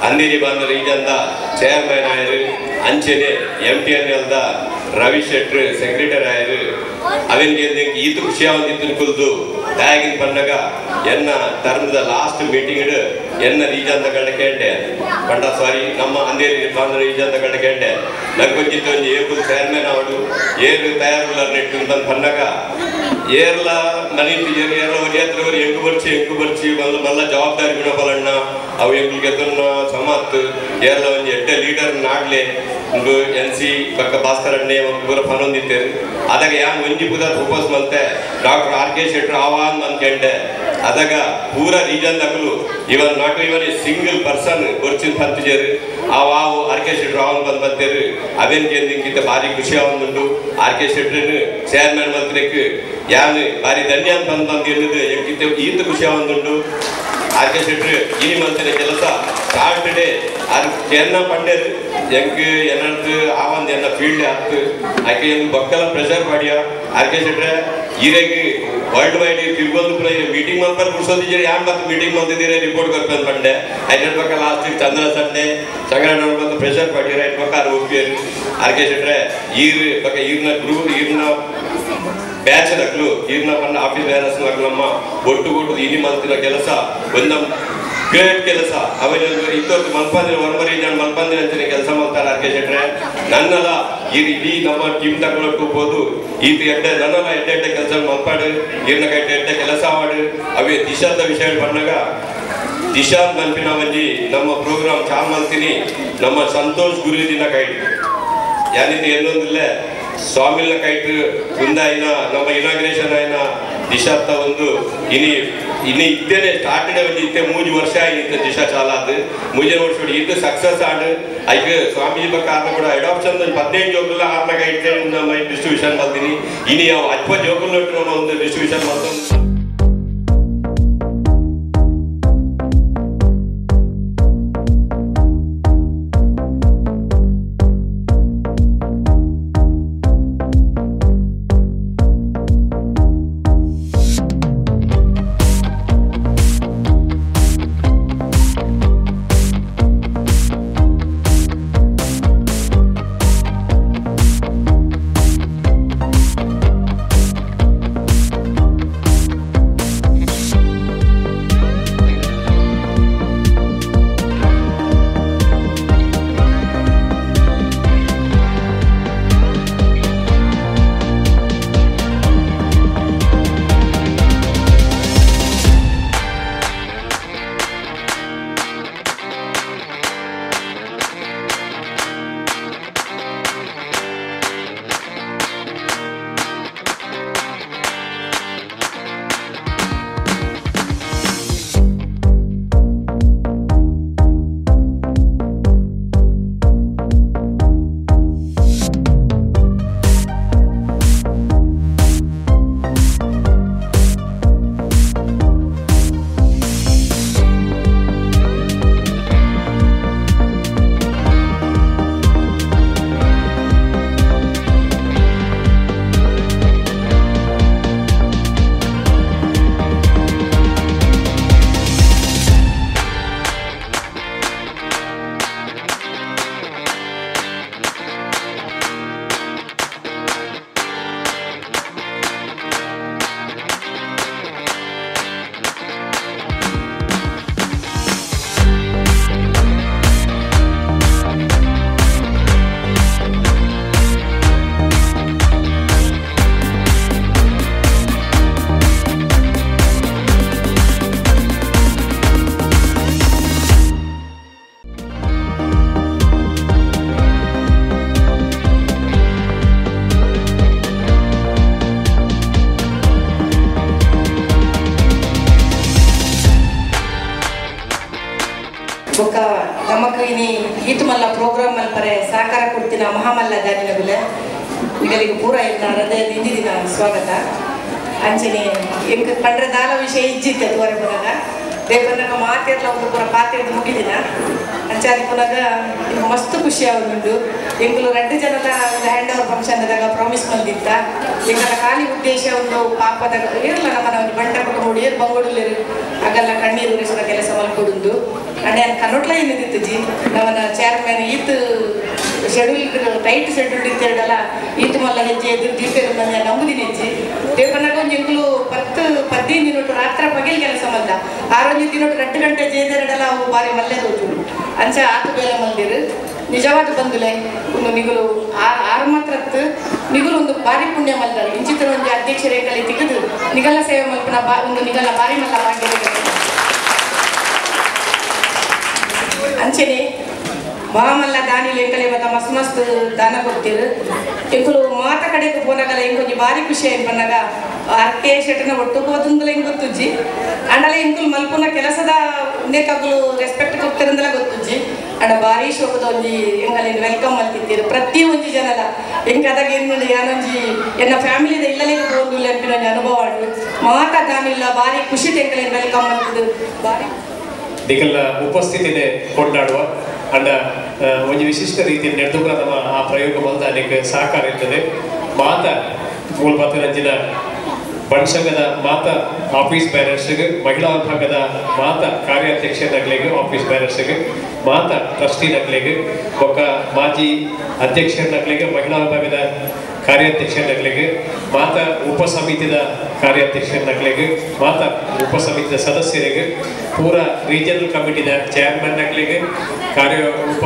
ಅಂದೇರಿ ಬಾಂಧ ರೀಜನ್ದ ಚೇರ್ಮನ್ ಆಯರು, ಅಂಚೆನೆ ಎಂ ಟಿ ಎನ್ ಎಲ್ದ ರವಿ ಶೆಟ್ರು ಸೆಕ್ರೆಟರಿ ಆಯರು. ಅವೆನ್ಗೆ ಈತ ಖುಷಿಯಾವಂದಿತ್ತು ಕುಲ್ದು ದಾಯಗಿನ ಪನ್ನಗ ಎನ್ನ ಟರ್ಮ್ದ ಲಾಸ್ಟ್ ಮೀಟಿಂಗ್ ಎನ್ನ ರೀಜನ್ದ ಕಡೆ ಕೇಂಡೆ ಪಂಡ ಸಾರಿ ನಮ್ಮ ಅಂದೇರಿ ಬಾಂಧ ರೀಜನ್ದ ಕಡೆ ಕೇಂಡೆ ನಂಗೊಂಜಿತ್ತು ಒಂಜಿ ಏಪುಲ್ ಚೇರ್ಮನ್ ಅವಡು ಏರು ತಯಾರುಲ್ಲ ನೆಟ್ಟು ಅಂತ ಪನ್ನಗ ಏರ್ಲ ಮನೀತು ಏರ್ ಏರ್ಲ ಒರಿಯತ್ರ ಎಂಕು ಬರ್ಚಿ ಮಲ್ಲ ಮಲ್ಲ ಜವಾಬ್ದಾರಿ ಗುಣಪಲಣ್ಣ ಅವು ಎಂಕುಲ್ಗೆ ಎತ್ತನ್ನ ಸಮತ್ ಏರ್ಲ ಒಂಜಿ ಎಡ್ಡೆ ಲೀಡರ್ ನಾಡ್ಲೆ ಒಂದು ಎನ್ ಸಿ ಬಕ್ಕ ಭಾಸ್ಕರಣ್ಣೆ ಒಂದು ಪೂರ ಫನೊಂದಿತ್ತೇರು ಅದಾಗ ಯಾನ್ ಒಂಜಿ ಪೂರ ಪ್ರಪೋಸ್ ಮಲ್ತೆ ಡಾಕ್ಟರ್ ಆರ್ ಕೆ ಶೆಟ್ರು ಆವಾನ್ ಅಂದ್ಕೊಂಡೆ. ಅದಾಗ ಪೂರ ರೀಜನ್ ದಕಲು even not even a single person ಬರ್ಚಿನ ಪಂತಿಜೇರು ಆವಾವು ಆರ್ ಕೆ ಶೆಟ್ರು ಆವನ್ ಬಂದು ಬಂತೇರು. ಅವೇನ್ ಕೇಂದ್ರಿಂಗಿಂತ ಭಾರಿ ಖುಷಿ ಆವೊಂದುಂಡು. ಆರ್ ಕೆ ಶೆಟ್ರನ್ನು ಚೇರ್ಮನ್ ಮಲ್ತಿನಕ್ಕೆ ಯಾನ್ ಭಾರಿ ಧನ್ಯ ಅಂತ ಬಂದು ಬಂದು ಎನ್ನುದು ಎಂಕಿಂತ ಈತ ಖುಷಿ ಆವೊಂದುಂಡು. ಆರ್ ಕೆ ಶೆಟ್ರು ಇನಿ ಮಲ್ತಿನ ಕೆಲಸ ಸ್ಟಾರ್ಟ್ ಡೇ ಅದು ಕೇರ್ನ ಪಂಡೇರು ಎಂಕ್ ಎನ್ನರ್ದು ಆವಂದು ಎನ್ನ ಫೀಲ್ಡ್ ಆಯ್ತು ಆಕೆ ಎಂಗ್ ಬಕ್ಕಲ ಪ್ರೆಷರ್ ಮಾಡಿಯ ಆರ್ ಕೆ ಶೆಟ್ರೆ ಈರೆಗ್ ವರ್ಲ್ಡ್ ವೈಡ್ ತಿರುಗೊಂದು ಪೂರ ಮೀಟಿಂಗ್ ಮಲ್ಪರ್ ಕುಡ್ಸೋದಿದ್ದೀರಿ ಯಾನ್ ಮತ್ತೆ ಮೀಟಿಂಗ್ ಮಲ್ತಿದ್ದೀರಿ ರಿಪೋರ್ಟ್ ಕೊರ್ಪಂದು ಪಂಡೆ ಐನ ಪಕ್ಕ ಲಾಸ್ಟ್ ಚಂದ್ರ ಸಂಡೆ ಸಂಗ್ರಹಣ ಬಂದು ಪ್ರೆಷರ್ ಮಾಡಿರ ಐನ್ ಪಕ್ಕ ಆರು ಒಪ್ಪಿಯರು. ಆರ್ ಕೆ ಶೆಟ್ರೆ ಈರ್ ಪಕ್ಕ ಈರ್ನ ಗ್ರೂಪ್ ಈರ್ನ ಬ್ಯಾಚ್ ನಕ್ಲು ಈರ್ನ ಪಂಡ ಆಫೀಸ್ ಬೇರಸ್ ನಮ್ಮ ಒಟ್ಟು ಕೊಟ್ಟು ಇನಿ ಮಲ್ತಿನ ಕೆಲಸ ಒಂದ ಗ್ರೇಟ್ ಕೆಲಸ. ಅವೇನು ಇತ್ತೊತ್ತು ಮಲ್ಪಂದಿನ ಒರ್ಮರಿ ಜನ ಮಲ್ಪಂದಿನ ಅಂಚನೆ ಕೆಲಸ ಮಾಡ್ತಾರೆ ಆರ್ ಕೆ ಶೆಟ್ರೆ. ನನ್ನಲ್ಲ ಈ ಇಡೀ ನಮ್ಮ ಟೀಮ್ ತಗೊಳ್ಳೋಕೆ ಹೋದು ಈತ ಎಡ್ಡೆ ನನ್ನಲ್ಲ ಎಡ್ಡೆ ಎಡ್ಡೆ ಕೆಲಸ ಮಲ್ಪಾಡು ಈರ್ನ ಕೈಟ ಎಡ್ಡೆ ಕೆಲಸ ಮಾಡು. ಅವೇ ದಿಶಾದ ವಿಷಯ ಬಂದಾಗ ದಿಶಾದ್ ಮಲ್ಪಿನ ಒಂಜಿ ನಮ್ಮ ಪ್ರೋಗ್ರಾಮ್ ಚಾಲ್ ಮಲ್ತೀನಿ ನಮ್ಮ ಸಂತೋಷ್ ಗುರುಜಿನ ಕೈಟ್ ಯಾನಿತ ಎಲ್ಲೊಂದಿಲ್ಲ ಸ್ವಾಮಿನ ಕೈಟ್ ಮುಂದಾಯಿನ ನಮ್ಮ ಇನಾಗ್ರೇಷನ್ ಆಯ್ನ ದಿಶಾತ್ತ ಒಂದು ಇನಿ ಇನ್ನು ಇತ್ತೇನೆ ಸ್ಟಾರ್ಟೆಡ್ ಒಂಜಿ ಇತ್ತೆ 3 ವರ್ಷ ಆಯ್ತು ದಿಶಾ ಚಾಲಾದ್ 3 ವರ್ಷ ಇದು ಸಕ್ಸಸ್ ಆಡ್ ಐಕ್ ಸ್ವಾಮೀಜಿ ಬಕ್ಕ ಆರ್ನ ಕೂಡ ಅಡಾಪ್ಷನ್ 15 ಜೋಗುಲ ಆರ್ನ ಕೈಟ್ ನಮ್ಮ ಡಿಸ್ಟ್ರಿಬ್ಯೂಷನ್ ಮಾಡ್ತೀನಿ ಇನಿ ಅವು 10 ಜೋಗುಲ ಒಂದು ಡಿಸ್ಟ್ರಿಬ್ಯೂಷನ್ ಮಾಡ್ತೀನಿ. ಈತುಮಲ್ಲ ಪ್ರೋಗ್ರಾಮ್ ಮಲ್ಪರೆ ಸಹಕಾರ ಕೊಡ್ತಿನ ಮಹಾಮಲ್ಲ ದಾನಿನಗುಲೆ ನಿಗಲಿಗೆ ಪೂರ ಇಲ್ಲ ಹೃದಯದ ಇಂದಿನ ಸ್ವಾಗತ. ಅಂಚನೆ ಎಂಕ್ ಪಂಡ್ರೆ ದಾಲ ವಿಷಯ ಇಜ್ಜಿತ್ತೆ ತೋರೆ ಪುನಗ ದೇವನಾಗ ಮಾತಿರ್ಲ ಒಂದು ಪೂರ ಪಾತಿರ್ದು ಮುಗಿದಿನ ಅಂಚಾದಿ ಪುನಗ ಇಂಕ್ ಮಸ್ತ್ ಖುಷಿ ಆವೊಂದುಂಡು. ಎಂಕುಲು ರಡ್ಡು ಜನಲ ಒಂದು ಹ್ಯಾಂಡ್ ಓವರ್ ಫಂಕ್ಷನ್ ದಾಗ ಪ್ರಾಮಿಸ್ ಮಲ್ದಿತ್ತ ಎಂಕಲ ಖಾಲಿ ಉದ್ದೇಶ ಒಂದು ಪಾಪದ ಇರಲ್ಲ ನಮ್ಮನ ಒಂದು ಬಂಟ ಕುಟುಂಬ ಏರ್ ಬಂಗೋಡುಲ್ಲೇರು ಅಗಲ್ಲ ಕಣ್ಣೀರು ಉರಿಸುವ ಕೆಲಸ ಮಲ್ಕೊಡುಂದು ಅಂಡ್ ಯಾನ್ ಕನ್ನೊಟ್ಲ ಇನ್ನಿತ್ತಿಜಿ ನಮ್ಮನ ಚೇರ್ಮನ್ ಈತ್ ಶೆಡ್ಯೂಲ್ ಟೈಟ್ ಶೆಡ್ಯೂಲ್ ಇತ್ತೆರಡಲ್ಲ ಈತು ಮಲ್ಲ ಹೆಜ್ಜೆ ಎದುರು ದೀಪೇರು ಬಂದ ನಂಬುದಿನ ಹೆಜ್ಜೆ ದೇವನಾಗ ಒಂಜಿ ಎಂಕುಲು 10-15 ದಿನೊಟ್ಟು ರಾತ್ರಿ ಪಗೆಲ್ ಕೆಲಸ ಮಲ್ದ ಆರೊಂಜಿ ದಿನೊಟ್ಟು 2 ಗಂಟೆ ಜೇದೆರಡಲ್ಲ ಅವು ಬಾರಿ ಮಲ್ಲೆ ತೋಜು ಅಂಚ ಆತು ಬೇಲೆ ಮಲ್ದಿರು ನಿಜವಾದ ಬಂದುಲೆ ಒಂದು ನಿಗುಲು ಆರು ಮಾತ್ರತ್ತು ನಿಗುಲು ಒಂದು ಬಾರಿ ಪುಣ್ಯ ಮಲ್ದರು ಇಂಚಿತರ ಒಂಜಿ ಅಧ್ಯಕ್ಷರೇಖಲಿ ತಿಕ್ಕದು ನಿಗಲ ಸೇವೆ ಮಲ್ಪನ ಒಂದು ನಿಗಲ ಬಾರಿ ಮಲ್ಲ ಭಾಗ್ಯ. ಅಂಚನೆ ಮಹಾಮಲ್ಲ ದಾನಿ ಎಂಕಲೆ ಮತ್ತ ಮಸ್ತ್ ಮಸ್ತ್ ದಾನ ಕೊಡ್ತೀರು ಎಂಕುಲು ಮಾತ ಕಡೆಗೆ ಪೋನಾಗಲ್ಲ ಎಂಕೊಂಜಿ ಬಾರಿ ಖುಷಿ ಆಯ್ತು ಬಂದಾಗ ಆರ್ ಕೆ ಶೆಟ್ಟನ ಒಟ್ಟು ಹೋದಂದಲ ಹೆಂಗ್ ಗೊತ್ತುಜ್ಜಿ ಅಂಡಲ ಎಂಕುಲು ಮಲ್ಪುನ ಕೆಲಸದ ಉಂದೇಕಗುಲು ರೆಸ್ಪೆಕ್ಟ್ ಕೊಡ್ತಿರಂದಲ ಗೊತ್ತುಜ್ಜಿ ಅಂಡ ಬಾರಿ ಶೋಕದ ಒಂಜಿ ಎಂಗಲಿನ welcome ಮಲ್ತಿತ್ತೀರು ಪ್ರತಿ ಒಂಜಿ ಜನಲ ಎಂಕ ಅದಾಗ ಏನು ಯಾನೊಂಜಿ ಎನ್ನ ಫ್ಯಾಮಿಲಿದ ಇಲ್ಲಲೇ ಹೋಗುಲ್ಲ ಅಂಪಿನ ಒಂಜಿ ಅನುಭವ ಆಡು ಮಾತ ದಾನಿಲ್ಲ ಬಾರಿ ಖುಷಿ ಎಂಕಲಿನ welcome ಮಲ್ತಿದ್ದು ಬಾರಿ ನಿಗಲ್ನ ಉಪಸ್ಥಿತಿನೇ ಕೊಂಡಾಡುವ ಅಂಡ ಒಂದು ವಿಶಿಷ್ಟ ರೀತಿಯ ನೆಡ್ದುಗಳ ನಮ್ಮ ಆ ಪ್ರಯೋಗ ಮಲ್ದ ಅನೇಕ ಸಹಕಾರ ಇರ್ತದೆ. ಮಾತ ಮೂಲ ಬಣ್ಸಂಘದ ಮಾತ ಆಫೀಸ್ ಬ್ಯಾನರ್ಸ್ಗೆ ಮಹಿಳಾ ವಿಭಾಗದ ಮಾತ ಕಾರ್ಯಾಧ್ಯಕ್ಷ ನಗಲಿಗೆ ಆಫೀಸ್ ಬ್ಯಾನರ್ಸ್ಗೆ ಮಾತ ಟ್ರಸ್ಟಿ ನಗಲಿಗೆ ಬೊಕ್ಕ ಮಾಜಿ ಅಧ್ಯಕ್ಷ ನಗಲಿಗೆ ಮಹಿಳಾ ವಿಭಾಗದ ಕಾರ್ಯಾಧ್ಯಕ್ಷ ನಗಲಿಗೆ ಮಾತ ಉಪಸಮಿತಿದ ಕಾರ್ಯಾಧ್ಯಕ್ಷ ನಗಲಿಗೆ ಮಾತ ಉಪಸಮಿತಿಯ ಸದಸ್ಯರಿಗೆ ಪೂರ ರೀಜನಲ್ ಕಮಿಟಿದ ಚೇರ್ಮನ್ ನಗಲಿಗೆ ಕಾರ್ಯ ಉಪ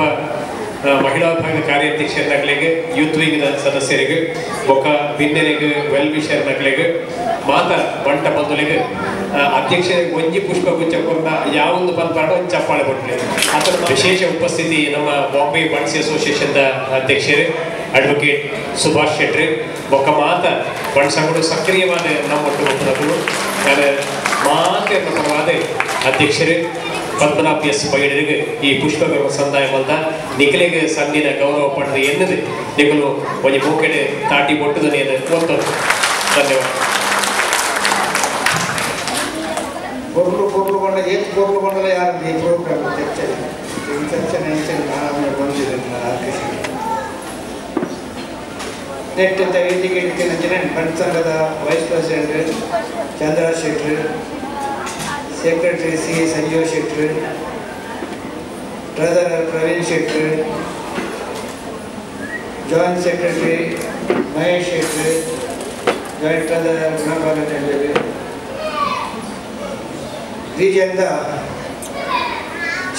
ಮಹಿಳಾ ವಿಭಾಗದ ಕಾರ್ಯಾಧ್ಯಕ್ಷ ನಗಲಿಗೆ ಯೂತ್ ವಿಂಗ್ನ ಸದಸ್ಯರಿಗೆ ಬೊಕ್ಕ ಬಿನ್ನೆರಿಗೆ ವೆಲ್ ವಿಷರ್ ನಗಲಿಗೆ ಮಾತ ಬಂಟ ಬಂಧುಲಿಗೆ ಅಧ್ಯಕ್ಷ ಒಂಜಿ ಪುಷ್ಪಗುಚ್ಛ ಕೊರ್ನ ಯಾವೊಂದು ಪನ್ಪಾಡ ಒಂದು ಚಪ್ಪಾಳೆ ಕೊಟ್ಟರೆ ಅದರ ವಿಶೇಷ ಉಪಸ್ಥಿತಿ ನಮ್ಮ ಬಾಂಬೆ ಬಂಟ್ಸ್ ಅಸೋಸಿಯೇಷನ್ದ ಅಧ್ಯಕ್ಷರು ಅಡ್ವೊಕೇಟ್ ಸುಭಾಷ್ ಶೆಟ್ರಿ ಬೊಕ್ಕ ಮಾತ ಬಂಟ್ಸಗಳು ಸಕ್ರಿಯವಾದ ನಮ್ಮ ಒಟ್ಟು ಮಾತೆ ಪರವಾದ ಅಧ್ಯಕ್ಷರು ಪದ್ಮನಾಭ ಎಸ್ ಪೈಡರಿಗೆ ಈ ಪುಷ್ಪಗಳ ಸಂದಾಯ ಮಲ್ದ ನಿಖಲಿಗೆ ಸಂದಿನ ಗೌರವ ಪಡೆದು ಎನ್ನದು ನಿಗಲು ಒಂಜಿ ಮೂಕೆಡೆ ತಾಟಿ ಬೊಟ್ಟುದನೆ ಒತ್ತದು. ಧನ್ಯವಾದ. ಪೊರ್ಲು ಪೊರ್ಲುಗೊಂಡ ಏತ್ ಪೊರ್ಲುಗೊಂಡಲ ಯಾರು ಈ ಪ್ರೋಗ್ರಾಮ್ ಚರ್ಚೆ ಈ ಚರ್ಚೆ ನಾನು ಬಂದಿದೆ ನೆಟ್ ಅಂತ ವೇದಿಕೆ ಇಡ್ತೀನಿ ಬಂಟ್ ಸಂಘದ vice president Chandra Shetty, secretary C Sanjeev Shetty, treasurer Praveen Shetty, joint secretary Mahesh Shetty, joint treasurer Gunapala Tendele, ರೀಜನ್ದ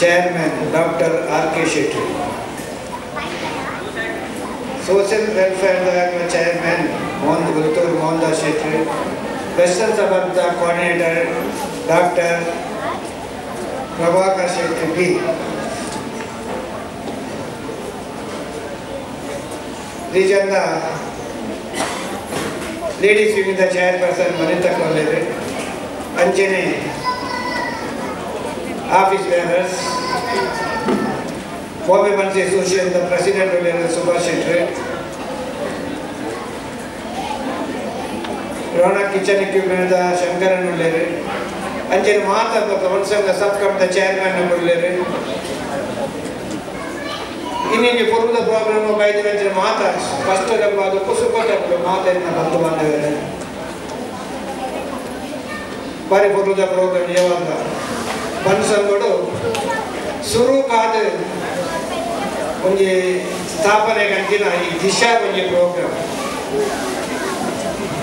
chairman doctor R K Shetty, social welfare chairman Mohan Gultur Mohandas Shetty, western ಸಭಾದ coordinator doctor Prabhakar Shetty B, ರೀಜನ್ನ ladies ವಿಂಗ್ದ chairperson Vanita Kolleri, ಅಂಚನೆ office bearers, Bombay Bunts association president Subhash Shetty, Ronak kitchen equipment Shankaran ಉಳ್ಳೇರು, ಅಂಚನೆ ಮಾತ ಬಣ್ಸಂಘ sub ಕಮಿಟಿದ chairman ಉಳ್ಳೇರು. ಇನ್ನಿಂಜಿ ಪೂರ್ವದ problem ಬೈದಿನ ಅಂಚನೆ ಮಾತ first ಅದು ಸುಖ ಮಾತೆನ್ನ ಬಂಧು ಬಾಂಧವ್ಯರು ಬಾರಿ ಪೂರ್ವದ ಪ್ರೋಗ್ರಾಮ್ ಯಾವಾಗ ಬಣ್ಸಂಗಡು ಸುರುಕಾದ ಒಂಜಿ ಸ್ಥಾಪನೆ ಗಂಟಿನ ಈ ದಿಶಾ ಒಂಜಿ ಪ್ರೋಗ್ರಾಮ್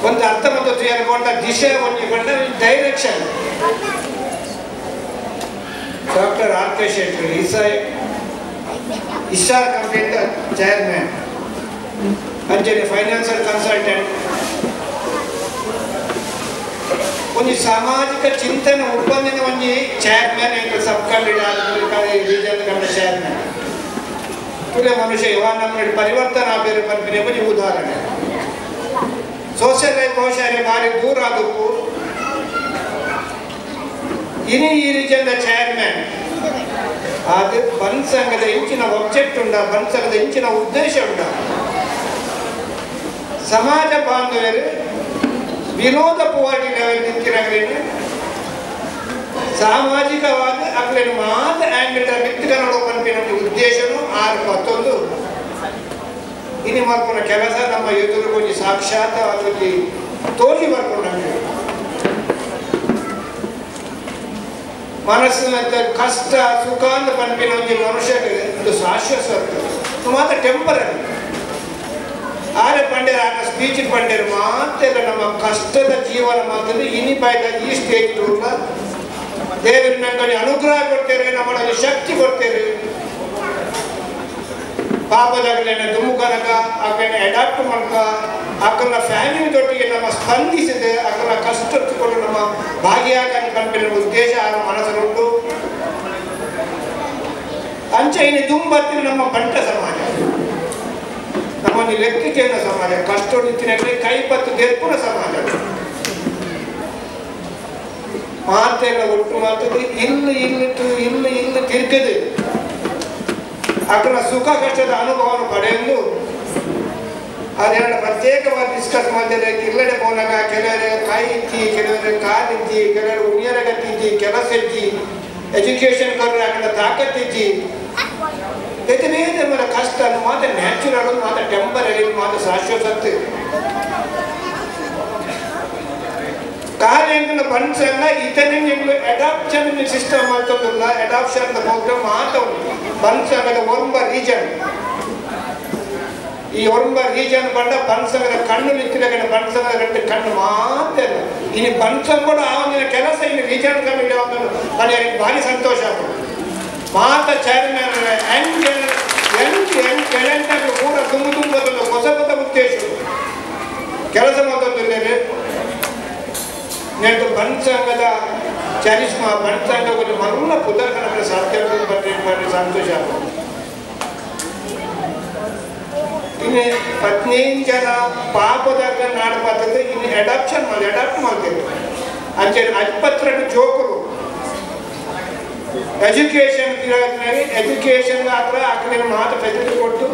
ಒಂದು ಅರ್ಥ ಮತ್ತು ತಯಾರುಕೊಂಡ ದಿಶಾ ಒಂಜಿ ಕಂಡ direction. Doctor R K Shetty Ishar ಕಂಪ್ನಿಯ chairman, ಅಂಚನೆ ಫೈನಾನ್ಷಿಯಲ್ ಕನ್ಸಲ್ಟೆಂಟ್, ಒಂಜಿ ಸಾಮಾಜಿಕ ಚಿಂತನೆ ಉಪ್ಪಂದಿನ ಒಂಜಿ chairman sub committee region committee chairman ತುಲೆ ಮನುಷ್ಯ ಇವ ನಮ್ಮ ಪರಿವರ್ತನೆ ಆಬೇರು ಪನ್ಪಿನ ಒಂಜಿ ಉದಾಹರಣೆ. ಸೋಷಿಯಲ್ ಲೈಫ್ ಬಹುಶಃ ಭಾರಿ ದೂರ ಆದಕ್ಕೂ ಇನಿ ಈ ರೀಜನ್ ಚೇರ್ಮನ್ ಅದು ಬಂದ್ ಸಂಘದ ಇಂಚಿನ ಒಬ್ಜೆಕ್ಟ್ ಉಂಡ, ಬಂದ್ ಸಂಘದ ಇಂಚಿನ ಉದ್ದೇಶ ಉಂಡ. ಸಮಾಜ ಬಾಂಧವ್ಯರು ವಿರೋಧ ಪುವಾಟಿ ಲೆವೆಲ್ ನಿಂತಿನಾಗಲೇನು ಸಾಮಾಜಿಕವಾದ ಅಕ್ಲೇನು ಮಾತ್ರ ಆ್ಯಂಗಲ್ ಮಿತ್ತುಕನ್ನಡ ಪನ್ಪಿನ ಉದ್ದೇಶನು ಆರು ಮತ್ತೊಂದು ಇನಿ ಮಲ್ಪುನ ಕೆಲಸ ನಮ್ಮ ಎದುರು ಒಂಜಿ ಸಾಕ್ಷಾತ್ ಒಂಜಿ ತೋಜಿ ಬರ್ಪುಂಡು. ನಮಗೆ ಮನಸ್ಸಿನ ಕಷ್ಟ ಸುಖ ಅಂತ ಪನ್ಪಿನ ಒಂಜಿ ಮನುಷ್ಯಗೆ ಒಂದು ಶಾಶ್ವತ ಮಾತ್ರ ಟೆಂಪರರಿ. ಆರೆ ಪಂಡ್ಯರು ಆಗ ಸ್ಪೀಚ್ ಪಂಡ್ಯರು ಮಾತೆಲ್ಲ ನಮ್ಮ ಕಷ್ಟದ ಜೀವನ ಮಾತ್ರ ಇನಿ ಬಾಯ್ದ ಈ ಸ್ಟೇಜ್ ದೇವರು ನಂಗೆ ಅನುಗ್ರಹ ಕೊಡ್ತೇವೆ, ನಮ್ಮಲ್ಲಿ ಶಕ್ತಿ ಕೊಡ್ತೇವೆ. ಪಾಪದಾಗಲೇನೆ ದುಮ್ಮುಕನಕ ಆಕೆನ ಅಡಾಪ್ಟ್ ಮಾಡ್ಕ ಆಕನ ಫ್ಯಾಮಿಲಿ ದೊಟ್ಟಿಗೆ ನಮ್ಮ ಸ್ಪಂದಿಸಿದೆ ಆಕನ ಕಷ್ಟ ಕೊಟ್ಟು ನಮ್ಮ ಭಾಗಿಯಾಗ ಕಲ್ಪಿನ ಉದ್ದೇಶ ಆ ಮನಸ್ಸುಂಟು. ಅಂಚೆ ಇನ್ನು ದುಂಬತ್ತಿನ ನಮ್ಮ ಬಂಟ ಸಮಾಜ ನಮ್ಮನ್ನು ಲೆಕ್ಕಿನ ಸಮಾಜ ಕಷ್ಟ ನಿಂತಿನ ಕೈಪತ್ತು ದೆರ್ಪುನ ಸಮಾಜ ಮಾತೆಲ್ಲ ಒಟ್ಟು ಮಾತದೆ ಇಲ್ಲಿ ಇಲ್ಲಿಟ್ಟು ಇಲ್ಲಿ ಇಲ್ಲಿ ತಿರುಗದೆ ಅಕನ ಸುಖ ಕಷ್ಟದ ಅನುಭವವನ್ನು ಪಡೆಯಲು ಅದೆಲ್ಲ ಪ್ರತ್ಯೇಕವಾಗಿ ಡಿಸ್ಕಸ್ ಮಾಡಿದರೆ ಇಲ್ಲಡೆ ಪೋನಾಗ ಕೆಲವರು ಕೈ ಇಜ್ಜಿ, ಕೆಲವರು ಕಾಲಿಜ್ಜಿ, ಕೆಲವರು ಉಣಿಯರ ಗತ್ತಿಜ್ಜಿ, ಕೆಲಸ ಇಜ್ಜಿ, ಎಜುಕೇಶನ್ ಕೊಟ್ಟರೆ ಅಕನ ತಾಕತ್ತಿಜ್ಜಿ. ಬೇರೆ ಬೇರೆ ಕಷ್ಟ ಮಾತ್ರ ನ್ಯಾಚುರಲ್ ಮಾತ್ರ ಟೆಂಪರರಿ ಮಾತ್ರ ಶಾಶ್ವತ. ಕಾರ್ಯಂಕನ ಬಂಡ್ಸಂಗ ಇತನೆ ನಿಮ್ಗೆ ಅಡಾಪ್ಷನ್ ಸಿಸ್ಟಮ್ ಮಾಡ್ತದಲ್ಲ, ಅಡಾಪ್ಷನ್ ಪ್ರೋಗ್ರಾಮ್ ಮಾತ್ರ ಬನ್ಸಂಗದ ಒಂಬ ರೀಜನ್. ಈ ಒಂಬ ರೀಜನ್ ಬಂಡ ಬನ್ಸಂಗದ ಕಣ್ಣು ನಿಂತಿಲ್ಲ, ಬನ್ಸಂಗದ ಗಂಟೆ ಕಣ್ಣು ಮಾತ್ರ ಇನ್ನು ಬನ್ಸಂಗ ಕೂಡ ಆ ಒಂದಿನ ಕೆಲಸ ಇನ್ನು ರೀಜನ್ ಕಮಿಟಿ ಒಂದು ಭಾರಿ ಸಂತೋಷ ಆಗ್ತದೆ. ಮಾತ chairman Young Young Young talent ಕೂಡ ತುಂಬ ತುಂಬ ಹೊಸ ಹೊಸ ಉದ್ದೇಶ ಕೆಲಸ ಮಾತಂದ್ರೆ ನೆಟ್ಟು ಬನ್ಸಂಗದ ಚರಿಸ್ಮಾ ಬನ್ಸಂಗ ಒಂದು ಮಲ್ಲ ಪುದರ್ಕನ ಸಾಧ್ಯ ಮಾಡಿ ಸಂತೋಷ. ಇನ್ನು 15 ಜನ ಪಾಪದಾಗ ನಾಡು ಮಾತಂದ್ರೆ ಇನ್ನು ಅಡಾಪ್ಷನ್ ಮಾಡಿ ಅಡಾಪ್ಟ್ ಮಾಡ್ತೇವೆ. ಅಂಚೆ 22 ಜೋಕರು ಎಜುಕೇಶನ್ ಎಜುಕೇಶನ್ ಮಾತ್ರ ಆಕಡೆ ಮಾತ್ರ ಫೆಸಿಲಿಟಿ ಕೊಟ್ಟು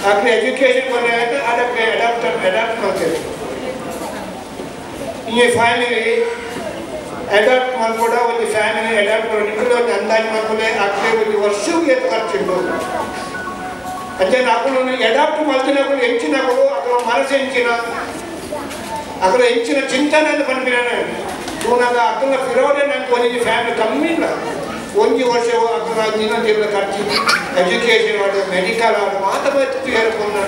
ಆಕಡೆ ಎಜುಕೇಶನ್ ಕೊನೆ ಅದಕ್ಕೆ ಅಡಾಪ್ಟ್ ಮಾಡ್ತೇವೆ. ಈ ಫ್ಯಾಮಿಲಿ ಅಡಾಪ್ಟ್ ಮಾಡ್ಕೊಡ ಒಂದು ಫ್ಯಾಮಿಲಿ ಅಡಾಪ್ಟ್ ಮಾಡಿ ಒಂದು ಅಂದಾಜು ಮಾಡ್ಕೊಂಡೆ ಆಕಡೆ ಒಂದು ವರ್ಷಕ್ಕೆ ಎಷ್ಟು ಖರ್ಚಿಟ್ಟು ಅಂಚೆ నాకు ಅಡಾಪ್ಟ್ ಮಾಡ್ತಿನప్పుడు ಎಂಚಿನప్పుడు ಅక్కడ ಮನಸ್ಸು ಎಂಚಿನ ಅక్కడ ಎಂಚಿನ ಚಿಂತನೆ ಅಂತ ಪನ್ಪಿನಾನೆ ತೂನಾಗ ಅಕ್ಕನ ಫಿರೋಡೆ ನಂಗೆ ಒಂಜಿ ಫ್ಯಾಮಿಲಿ ಕಮ್ಮಿ ಇಲ್ಲ ಒಂಜಿ ವರ್ಷ ಅಕ್ಕನ ದಿನ ದಿನ ಖರ್ಚು ಎಜುಕೇಶನ್ ಆಡು ಮೆಡಿಕಲ್ ಆಡು ಮಾತ್ರ ಹೇರ್ಕೊಂಡು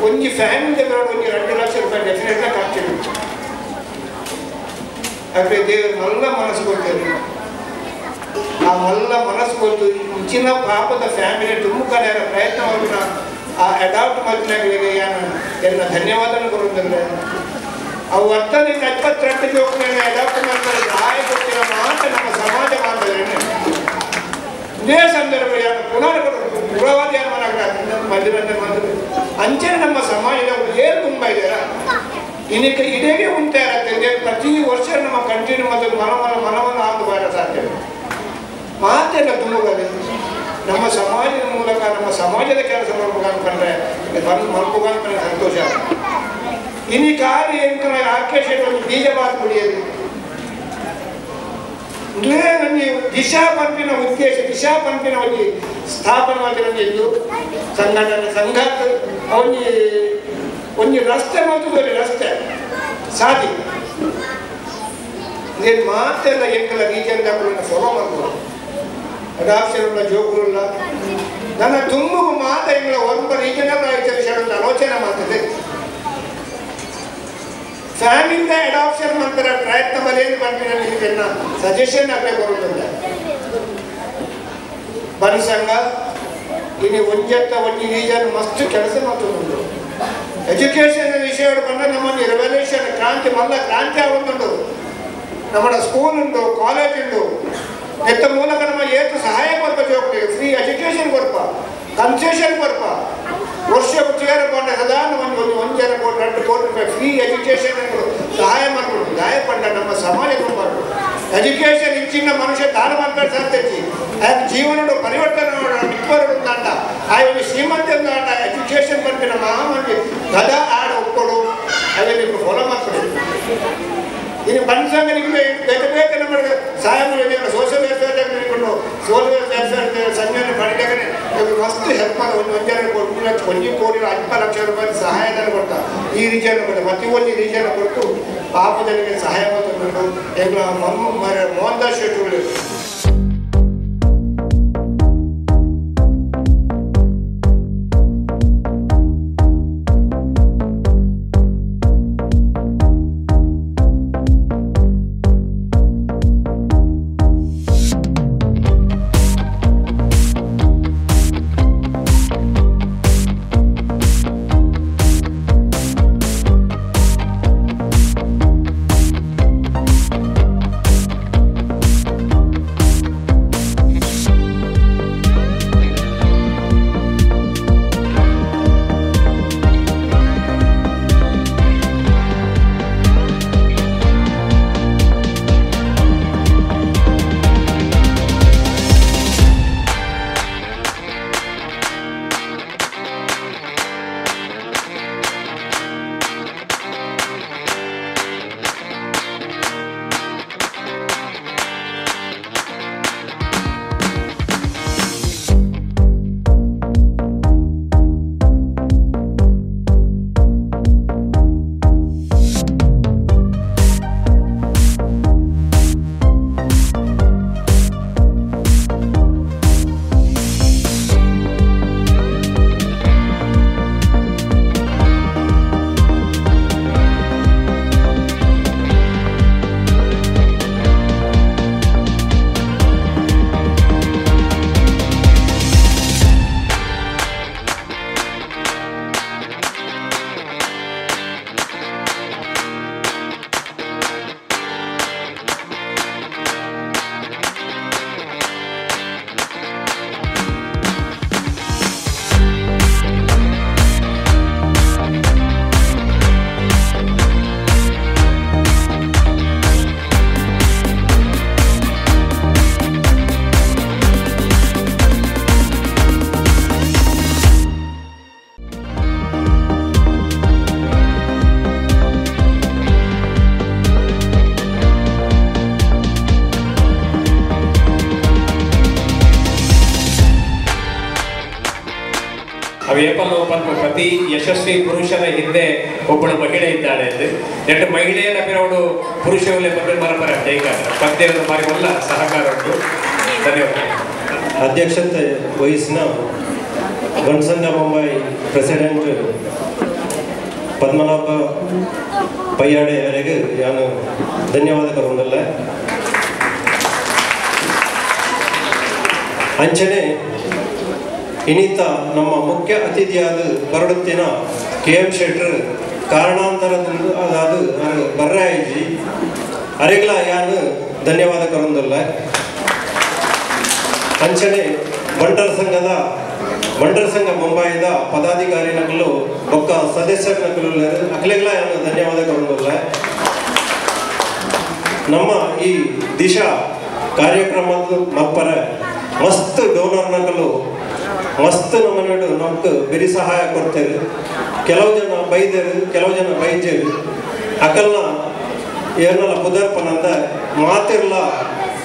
ಒಂಜಿ ಫ್ಯಾಮಿಲಿ ಒಂಜಿ 2 ಲಕ್ಷ ರೂಪಾಯಿ ಡೆಫಿನೆಟ್ಲಿ ಖರ್ಚು. ಅక్కడ ದೇವರು ಮಲ್ಲ ಮನಸ್ಸು ಕೊಡ್ತೇವೆ. ಆ ಮಲ್ಲ ಮನಸ್ಸು ಕೊಟ್ಟು ಮುಂಚಿನ ಪಾಪದ ಫ್ಯಾಮಿಲಿ ತುಂಬುಕನೆ ಪ್ರಯತ್ನವನ್ನು ಆ ಅಡಾಪ್ಟ್ ಮಾಡ್ತಿನಾಗ ಎಲ್ಲ ಧನ್ಯವಾದ ಕೊಡುತ್ತಂದ್ರೆ ಅವು ಅರ್ಥದಿಂದ 22 ಜೋಕುಗಳನ್ನ ಅಡಾಪ್ಟ್ ಮಾಡ್ತಾರೆ ಸಹಾಯ ಕೊಡ್ತಿರೋ ಮಾತ್ರ ನಮ್ಮ ಸಮಾಜ ಬಾಂಧವ್ಯನೇ. ಇದೇ ಸಂದರ್ಭ ಯಾರು ಪುನರ್ ಪುರವಾದ ಯಾರು ಮಧ್ಯ ಅಂಚನೆ ನಮ್ಮ ಸಮಾಜದ ಏನು ತುಂಬ ಇದೆಯಲ್ಲ ಇನ್ನಕ್ಕೆ ಇದೇ ಉಂಟೆ ಇರುತ್ತೆ. ಪ್ರತಿ ವರ್ಷ ನಮ್ಮ ಕಂಟಿನ್ಯೂ ಮತ್ತು ಮನವನ್ನು ಆಗಬಾರ ಸಾಧ್ಯ ಮಾತೆಲ್ಲ ತುಂಬುತ್ತದೆ. ನಮ್ಮ ಸಮಾಜದ ಮೂಲಕ ನಮ್ಮ ಸಮಾಜದ ಕೆಲಸ ಮಾಡ್ಬೇಕನ್ಕೊಂಡ್ರೆ ಬಂದು ಮಲ್ಕೋಕಂದ್ರೆ ಸಂತೋಷ. ಇನ್ನು ಕಾರ್ಯ ಎಂತ ಆರ್ಕೆ ಒಂದು ಬೀಜ ಬಾತ್ ಕುಡಿಯೋದು ಒಂಜಿ ದಿಶಾ ಪಂಪಿನ ಉದ್ದೇಶ ದಿಶಾ ಪಂಪಿನ ಒಂಜಿ ಸ್ಥಾಪನೆ ಮಾಡಿದ ಇದು ಸಂಘಟನೆ ಸಂಘ ಒಂಜಿ ಒಂಜಿ ರಸ್ತೆ ಮತ್ತು ರಸ್ತೆ ಸಾದಿ నేను ಮಾತೆಲ್ಲ ಎಂಕಲ ರೀಜನ್ ಫಾಲೋ ಮಾಡ್ಬೋದು ಅಡಾಪ್ಷನ್ ಉಳ್ಳ ಜೋಕುರುಳ್ಳ ನನ್ನ ತುಂಬು ಮಾತ ಎಂಗಳ ಒಂಬ ರೀಜನಲ್ ಆಯ್ತು ಆಲೋಚನೆ ಮಾಡ್ತದೆ. ಫ್ಯಾಮಿಲಿಂದ ಅಡಾಪ್ಷನ್ ಮಾಡ್ತಾರೆ ಪ್ರಯತ್ನ ಬರೆಯನ್ನು ಮಾಡ್ತೀನಿ ಸಜೆಷನ್ ಆಗಲೇ ಬರೋದಿಲ್ಲ. ಬನ್ಸಂಗ ಇನ್ನು ಒಂಜತ್ತ ಒಂಜಿ ರೀಜನ್ ಮಸ್ತ್ ಕೆಲಸ ಮಾಡ್ತದೆ. ಎಜುಕೇಶನ್ ವಿಷಯ ಬಂದರೆ ನಮ್ಮನ್ನು ರೆವಲ್ಯೂಷನ್ ಕ್ರಾಂತಿ ಮಲ್ಲ ಕ್ರಾಂತಿ ಆಗುಂಟು. ನಮ್ಮ ಸ್ಕೂಲ್ ಉಂಟು ಕಾಲೇಜ್ ಉಂಟು ಎತ್ತ ಮೂಲಕ ನಮ್ಮ ಏತು ಸಹಾಯ ಕೊರ್ಪ ಜೋಕ್ಲಿಗೆ ಫ್ರೀ ಎಜುಕೇಶನ್ ಕೊರ್ಪ ಕನ್ಸೆಷನ್ ಕೊರ್ಪ ವರ್ಷ ಚೇರ ಸದಾ ಒಂದು 1 ಕೋಟಿ 2 ಕೋಟಿ ರೂಪಾಯಿ ಫ್ರೀ ಎಜುಕೇಶನ್ ಸಹಾಯ ಮಾಡ್ಕೊಡು ಸಹಾಯ ಪಂಡ ನಮ್ಮ ಸಮಾಜ ಕೊಡಬಾರ್ದು. ಎಜುಕೇಶನ್ ಇಂಚಿನ ಮನುಷ್ಯ ದಾನ ಮಾಡ್ತಾರೆ ಸಾಧ್ಯತೆ ಆ ಜೀವನದ ಪರಿವರ್ತನೆ ಮಿಕ್ಕವರುಂದಾಂಡ ಆ ಒಂದು ಶ್ರೀಮಂತ ಎಜುಕೇಶನ್ ಪನ್ಪಿನ ಮಹಾಮಂದಿ ಗದ ಆಡ ಒಪ್ಪಡು ಅವನಿಗೆ ಫಾಲೋ ಮಾಡ್ತಾರೆ. ಇನ್ನು ಬನ್ಸಂಗ ನಿಮಗೆ ಬೇರೆ ಬೇರೆ ನಮ್ಮ ಸಹಾಯ ಸೋಷಿಯಲ್ ವೆಲ್ಫೇರ್ ನಿಕೊಂಡು ಸೋಷಿಯಲ್ ವೆಲ್ಫೇರ್ ಸಂಘಟನೆ ಪಡೆದಾಗನೆ ಮಸ್ತ್ ಹೆಲ್ಪ್ ಮಾಡಿ ಒಂದು ಒಂಜಾರೆ ಲಕ್ಷ 1 ಕೋಟಿ 50 ಲಕ್ಷ ರೂಪಾಯಿ ಸಹಾಯಧನ ಕೊಡ್ತಾ ಈ ರೀಜನ್ ಕೊಡ್ತಾ ಪ್ರತಿ ಒಂದು ರೀಜನ್ ಕೊಟ್ಟು ಪಾಪದಲ್ಲಿಗೆ ಸಹಾಯ ಮಾಡ್ಕೊಂಡು ಎಂಗ್ಲ ಮೋಹನ್ ದಾಸ್ ಶೆಟ್ಟರು. ಪ್ರತಿ ಯಶಸ್ವಿ ಪುರುಷನ ಹಿಂದೆ ಒಬ್ಬಳು ಮಹಿಳೆ ಇದ್ದಾಳೆ ಎಂದು ನೆಟ್ಟು ಮಹಿಳೆಯರ ಪಿರವಡು ಪುರುಷರಲ್ಲಿ ಮರಪರ ಪದ್ಯದ ಬಾರಿ ಸಹಕಾರ ಉಂಟು. ಧನ್ಯವಾದ. ಅಧ್ಯಕ್ಷತೆ ವಹಿಸಿನ ಗಣಸಂಘ ಮುಂಬೈ ಪ್ರೆಸಿಡೆಂಟ್ ಪದ್ಮನಾಭ ಪಯ್ಯಾಡೆ ಅವರಿಗೆ ನಾನು ಧನ್ಯವಾದ ಕೊರೊಂದಲ್ಲ. ಅಂಚನೆ ಇನ್ನಿತ ನಮ್ಮ ಮುಖ್ಯ ಅತಿಥಿಯಾದ ಬರಡುತ್ತಿನ ಕೆ ಎಂ ಶೆಟ್ಟರ್ ಕಾರಣಾಂತರದಿಂದ ಅದಾದ ಬರ್ರಾಯಿಜಿ ಅರೆಗಳ ಯಾನು ಧನ್ಯವಾದ ಕೊರೊಂದಲ್ಲ. ಅಂಚನೆ ಬಂಟರ ಸಂಘ ಮುಂಬೈದ ಪದಾಧಿಕಾರಿ ನಕಲು ಬೊಕ್ಕ ಸದಸ್ಯರ ನಕಲು ಅಖಿಲೆಗಳ ಯಾನು ಧನ್ಯವಾದ ಕೊರೊಂದಲ್ಲ. ನಮ್ಮ ಈ ದಿಶಾ ಕಾರ್ಯಕ್ರಮದ ಮಪ್ಪರ ಮಸ್ತ್ ಡೋನರ್ ನಕಲು ಮಸ್ತ್ ನಮ್ಮನ್ನು ನಮ್ಗೆ ಬೆರಿ ಸಹಾಯ ಕೊಡ್ತೇವೆ. ಕೆಲವು ಜನ ಬೈದರು, ಕೆಲವು ಜನ ಬೈಜರು, ಅಕಲ್ನ ಏನೆಲ್ಲ ಪುದರ್ಪನಂದ ಮಾತಿರಲ್ಲ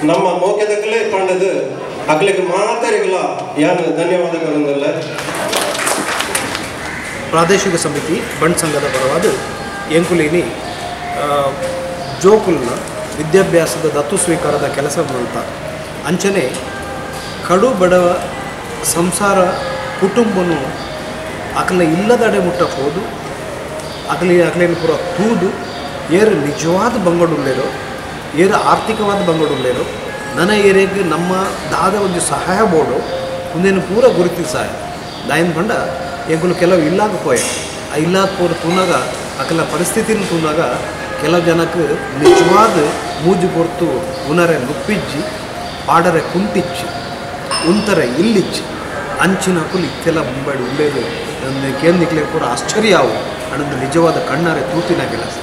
ನಮ್ಮ ಮೋಕೆದಕ್ಕಲೇ ಪಂಡದು ಅಕಲಿಗೆ ಮಾತರಿಗಲ್ಲ ಯಾನು ಧನ್ಯವಾದಗಳಂದಲ್ಲ. ಪ್ರಾದೇಶಿಕ ಸಮಿತಿ ಬಂಟ್ ಸಂಘದ ಪರವಾದ ಎಂಕುಲಿನಿ ಜೋಕುಲ್ನ ವಿದ್ಯಾಭ್ಯಾಸದ ದತ್ತು ಸ್ವೀಕಾರದ ಕೆಲಸ ಅಂತ ಅಂಚನೆ ಕಡು ಬಡವ ಸಂಸಾರ ಕುಟುಂಬನು ಅಕಲ ಇಲ್ಲದಡೆ ಮುಟ್ಟಕ್ಕೆ ಹೋದು ಅಕಲಿ ಅಕಲೇನು ಪೂರ ತೂದು ಏರು ನಿಜವಾದ ಬಂಗಡುಳ್ಳೇರೋ ಏರು ಆರ್ಥಿಕವಾದ ಬಂಗಡುಳ್ಳೇರೋ ನನ್ನ ಏರಿಯಾಗೆ ನಮ್ಮ ದಾದ ಒಂದು ಸಹಾಯ ಬೋರ್ಡು ಮುಂದೇನು ಪೂರ ಗುರುತಿ ಸಹಾಯ ದಾಯಿನ ಬಂಡ ಎಂಕುಲು ಕೆಲವು ಇಲ್ಲಾಗ ಪೋಯ ಆ ಇಲ್ಲಾಗ ಪೂರ ತೂನಾಗ ಅಕಲ ಪರಿಸ್ಥಿತಿನ ತೂನಾಗ ಕೆಲವು ಜನಕ್ಕೆ ನಿಜವಾದ ಮೂಜು ಕೊರ್ತು ಉನರೆ ನುಪ್ಪಿಜ್ಜಿ ಪಾಡರೆ ಕುಂಟಿಚ್ಚಿ ಉಂತರೆ ಇಲ್ಲಿಚ್ಚಿ ಅಂಚಿನ ಕುಲಿ ಇತ್ತೆಲ್ಲ ಮುಂಬೈ ಉಳ್ಳೇದು ಕೇಂದ್ರಿಕ್ಲೆ ಪೂರ ಆಶ್ಚರ್ಯ ಅವು ಅನ್ನೊಂದು ನಿಜವಾದ ಕಣ್ಣಾರೆ ತೂತಿನ ಕೆಲಸ.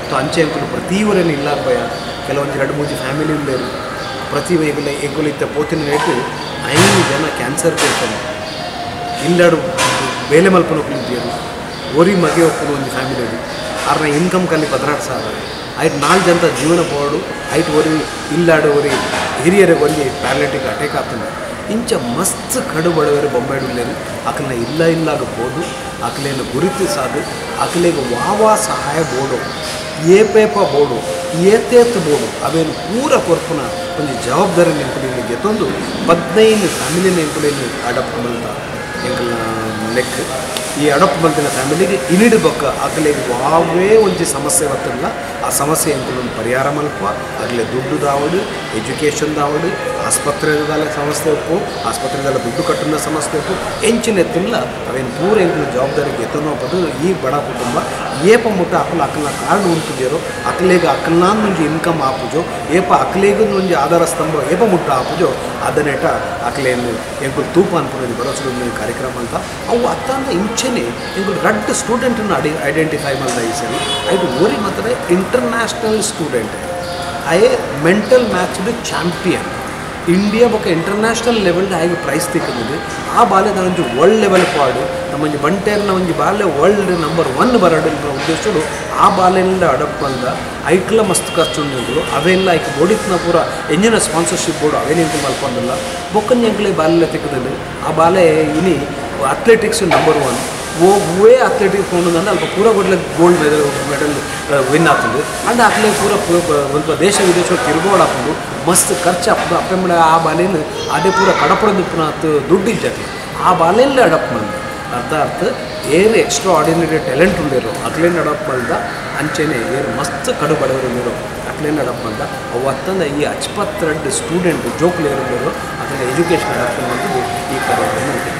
ಸೊ ಅಂಚೆ ಅಂಕುಲು ಪ್ರತಿಯವರೇನು ಇಲ್ಲ ಭಯ ಕೆಲವೊಂದು ಎರಡು ಮೂಜಿ ಫ್ಯಾಮಿಲಿ ಉಳ್ಳೇರು ಪ್ರತಿ ಎಂಕುಲು ಇತ್ತ ಪೋತಿನ ರೇಟು 5 ಜನ ಕ್ಯಾನ್ಸರ್ ಪೇಷಂಟ್ ಇಲ್ಲಾಡು ಬೇಲೆ ಮಲ್ಪನೊಕ್ಕಲಿದ್ದೀರು ಒರಿ ಮಗೆ ಒಪ್ಪುನ ಒಂಜಿ ಫ್ಯಾಮಿಲಿ ಆರ್ನ ಇನ್ಕಮ್ ಕಲ್ಲಿ 16,000 ಐಟ್ 4 ಜನತ ಜೀವನ ಪೋಡು ಐಟ್ ಒರಿ ಇಲ್ಲಾಡು ಒರಿ ಹಿರಿಯರಿಗೆ ಒಂಜಿ ಪ್ಯಾರಲಿಟಿಕ್ ಅಟ್ಯಾಕ್ ಆಗ್ತದೆ. ಇಂಚ ಮಸ್ತ್ ಕಡು ಬಡವರು ಬೊಂಬೈಡುಲ್ಲೇನು ಅಕಲ್ನ ಇಲ್ಲ ಇಲ್ಲಾಗ ಪೋದು ಅಕಲೇನು ಗುರುತಿಸಾದು ಅಕಲೆಗೆ ವಾವಾ ಸಹಾಯ ಬೋಡು ಏಪೇಪ ಬೋಡು ಏತೇತ್ ಬೋಡು ಅವೇನು ಪೂರ ಕೊರ್ಪುನ ಒಂಜಿ ಜವಾಬ್ದಾರಿ ಎಂಕುಲೇನು ಗೆತ್ತೊಂದು 15 ಫ್ಯಾಮಿಲಿನ ಎಂಕುಲೇನು ಅಡಪ್ಟ್ ಮಲ್ತ ಎಂಕಲ್ನ ಲೆಕ್ಕ. ಈ ಅಡಪ್ಟ್ ಮಲ್ತಿನ ಫ್ಯಾಮಿಲಿಗೆ ಇನಿಡು ಬೊಕ್ಕ ಅಕಲೆಗೆ ವಾವೇ ಒಂಜಿ ಸಮಸ್ಯೆ ಬತ್ತಲ್ಲ ಆ ಸಮಸ್ಯೆ ಎಂಕುಲೊಂದು ಪರಿಹಾರ ಮಲ್ಪ ಅಗಲೆ ದುಡ್ಡು ದಾವಡು ಎಜುಕೇಷನ್ ದಾವಡು ಆಸ್ಪತ್ರೆದಾಲ ಸಮಸ್ಯೆ ಉಪ್ಪು ಆಸ್ಪತ್ರೆದಲ್ಲ ದುಡ್ಡು ಕಟ್ಟುನ ಸಮಸ್ಯೆ ಉಪ್ಪು ಎಂಚಿನ ಎತ್ತಿಲ್ಲ ಅವೇನು ಪೂರ ಎಂಕುಲು ಜವಾಬ್ದಾರಿ ಗೆತ್ತೊಂದು ಈ ಬಡ ಕುಟುಂಬ ಏಪ ಮುಟ್ಟ ಅಕಲ ಅಕಲ್ನ ಕಾರ್ಡ್ ಉಂಟುಜೇರೋ ಅಕಲೆಗೆ ಅಕಲ್ನಾನ್ ಒಂಜಿ ಇನ್ಕಮ್ ಆಪುಜೋ ಏಪ ಅಕಲೆಗೂ ಒಂಜಿ ಆಧಾರ ಸ್ತಂಭ ಏಪ ಮುಟ್ಟ ಆಪುಜೋ ಅದನ್ನೇಟ ಅಕಲೇನು ಎಂಕುಲು ತೂಪ ಅನ್ಪುನದು ಭರೋಸೆ ಕಾರ್ಯಕ್ರಮ ಅಂತ ಅವು ಅತ್ತಂದ ಇಂಚೆನೆ ಎಂಕುಲು ರಡ್ಡ್ ಸ್ಟೂಡೆಂಟನ್ನು ಐಡೆಂಟಿಫೈ ಮಲ್ದ ಈ ಸರಿ ಐದು ಓರಿ ಮಾತ್ರ ಇಂಟರ್ನ್ಯಾಷನಲ್ ಸ್ಟೂಡೆಂಟ್ ಆಯೆ mental matched champion India ಬೊಕ್ಕ ಇಂಟರ್ನ್ಯಾಷನಲ್ ಲೆವೆಲ್ ಆಯ್ಗೆ ಪ್ರೈಸ್ ತಿಕ್ಕುದು. ಆ ಬಾಲೆದ ಒಂಜಿ ವರ್ಲ್ಡ್ ಲೆವೆಲ್ ಪಾಡು ನಮ್ಮೊಂಜಿ ಬಂಟೇರ್ನ ಒಂಜಿ ಬಾಲೆ ವರ್ಲ್ಡ್ ನಂಬರ್ 1 ಬರಡು ಉದ್ದೇಶಡು ಆ ಬಾಲೆಲ್ಲ ಅಡಪ್ಟ್ ಮಲ್ದ ಐಕ್ಲ ಮಸ್ತ್ ಖರ್ಚು ಉಂಡು ಅವೆಲ್ಲ ಐಕ್ ಬೋಡಿತ್ನ ಪೂರ ಎಂಜಿನ ಸ್ಪಾನ್ಸರ್ಶಿಪ್ ಬೋರ್ಡು ಅವೇನು ಮಲ್ಪೊಂದಿಲ್ಲ ಬೊಕ್ಕಂಜಿ ಎಂಕ್ಲೆ ಬಾಲೆಲ್ಲ ತಿಕ್ಕದಲ್ಲಿ ಆ ಬಾಲೆ ಇನಿ ಅಥ್ಲೆಟಿಕ್ಸ್ ನಂಬರ್ 1 ಓವೇ ಅಥ್ಲೆಟಿಕ್ಸ್ ಕೊಂಡು ಅಲ್ಪ ಪೂರ ಗೊಡ್ಲೆ gold medal win ಆಗ್ತದೆ. ಅಂಡ್ ಅಕ್ಲೆ ಪೂರ ಒಂದು ದೇಶ ವಿದೇಶ ತಿರುಗೋಡಾಪುಂಡು ಮಸ್ತ್ ಖರ್ಚು ಆಗ್ತದೆ. ಅಪ್ಪೆ ಮಡ ಆ ಬಾಲೇನು ಅದೇ ಪೂರ ಕಡಪಡದಿಪ್ಪುನ ದುಡ್ಡು ಇಜ್ಜಾಕ್ಲೆ ಆ ಬಾಲೆಲ್ಲ ಅಡಪ್ಟ್ ಮಲ್ದ ಅರ್ಥ ಏರು extra ordinary talent ಉಂಡಿರೋ ಅಕ್ಲೇನು adapt ಮಲ್ದ ಅಂಚೆನೆ ಏರು ಮಸ್ತ್ ಕಡು ಬಡವರು ಉಂಡಿರೋ ಅಕ್ಲೇನು ಅಡಪ್ಟ್ ಮಲ್ದ ಅವು ಅತ್ತಂದ ಈ 22 ಸ್ಟೂಡೆಂಟ್ ಜೋಕ್ಲು ಏರುಂಡಿರೋ ಅಕ್ಲೆ ಎಜುಕೇಷನ್ ಅಡಪ್ಟ್ ಮಲ್ತದ್ದು ಈ ಕಾರ್ಯಕ್ರಮ ಮಲ್ತು.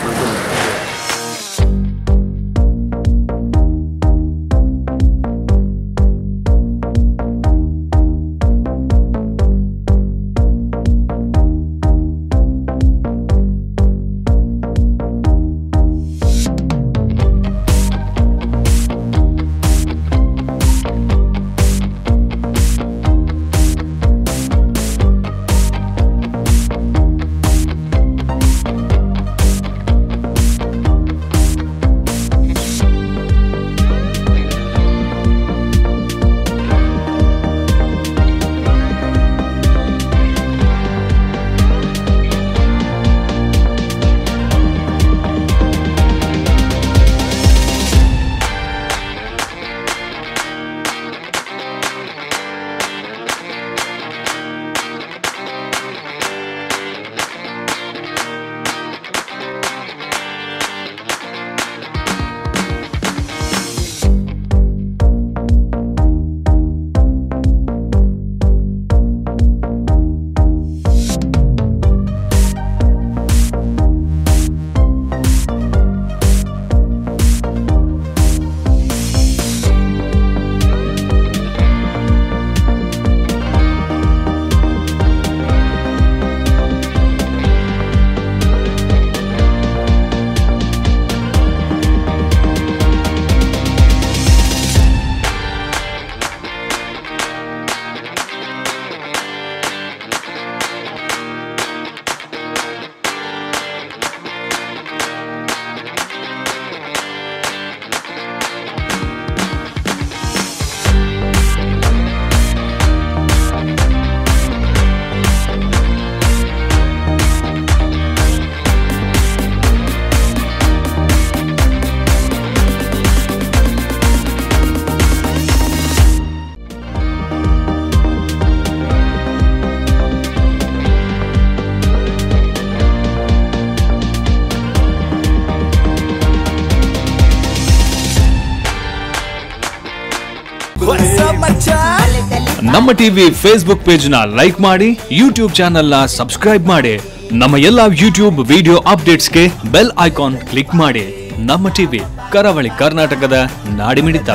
ನಮ್ಮ TV Facebook page ನ ಲೈಕ್ ಮಾಡಿ, ಯೂಟ್ಯೂಬ್ ಚಾನೆಲ್ ನ ಸಬ್ಸ್ಕ್ರೈಬ್ ಮಾಡಿ, ನಮ್ಮ ಎಲ್ಲಾ ಯೂಟ್ಯೂಬ್ ವಿಡಿಯೋ ಅಪ್ಡೇಟ್ಸ್ಗೆ bell icon click ಮಾಡಿ. ನಮ್ಮ ಟಿವಿ ಕರಾವಳಿ ಕರ್ನಾಟಕದ ನಾಡಿಮಿಡಿತ.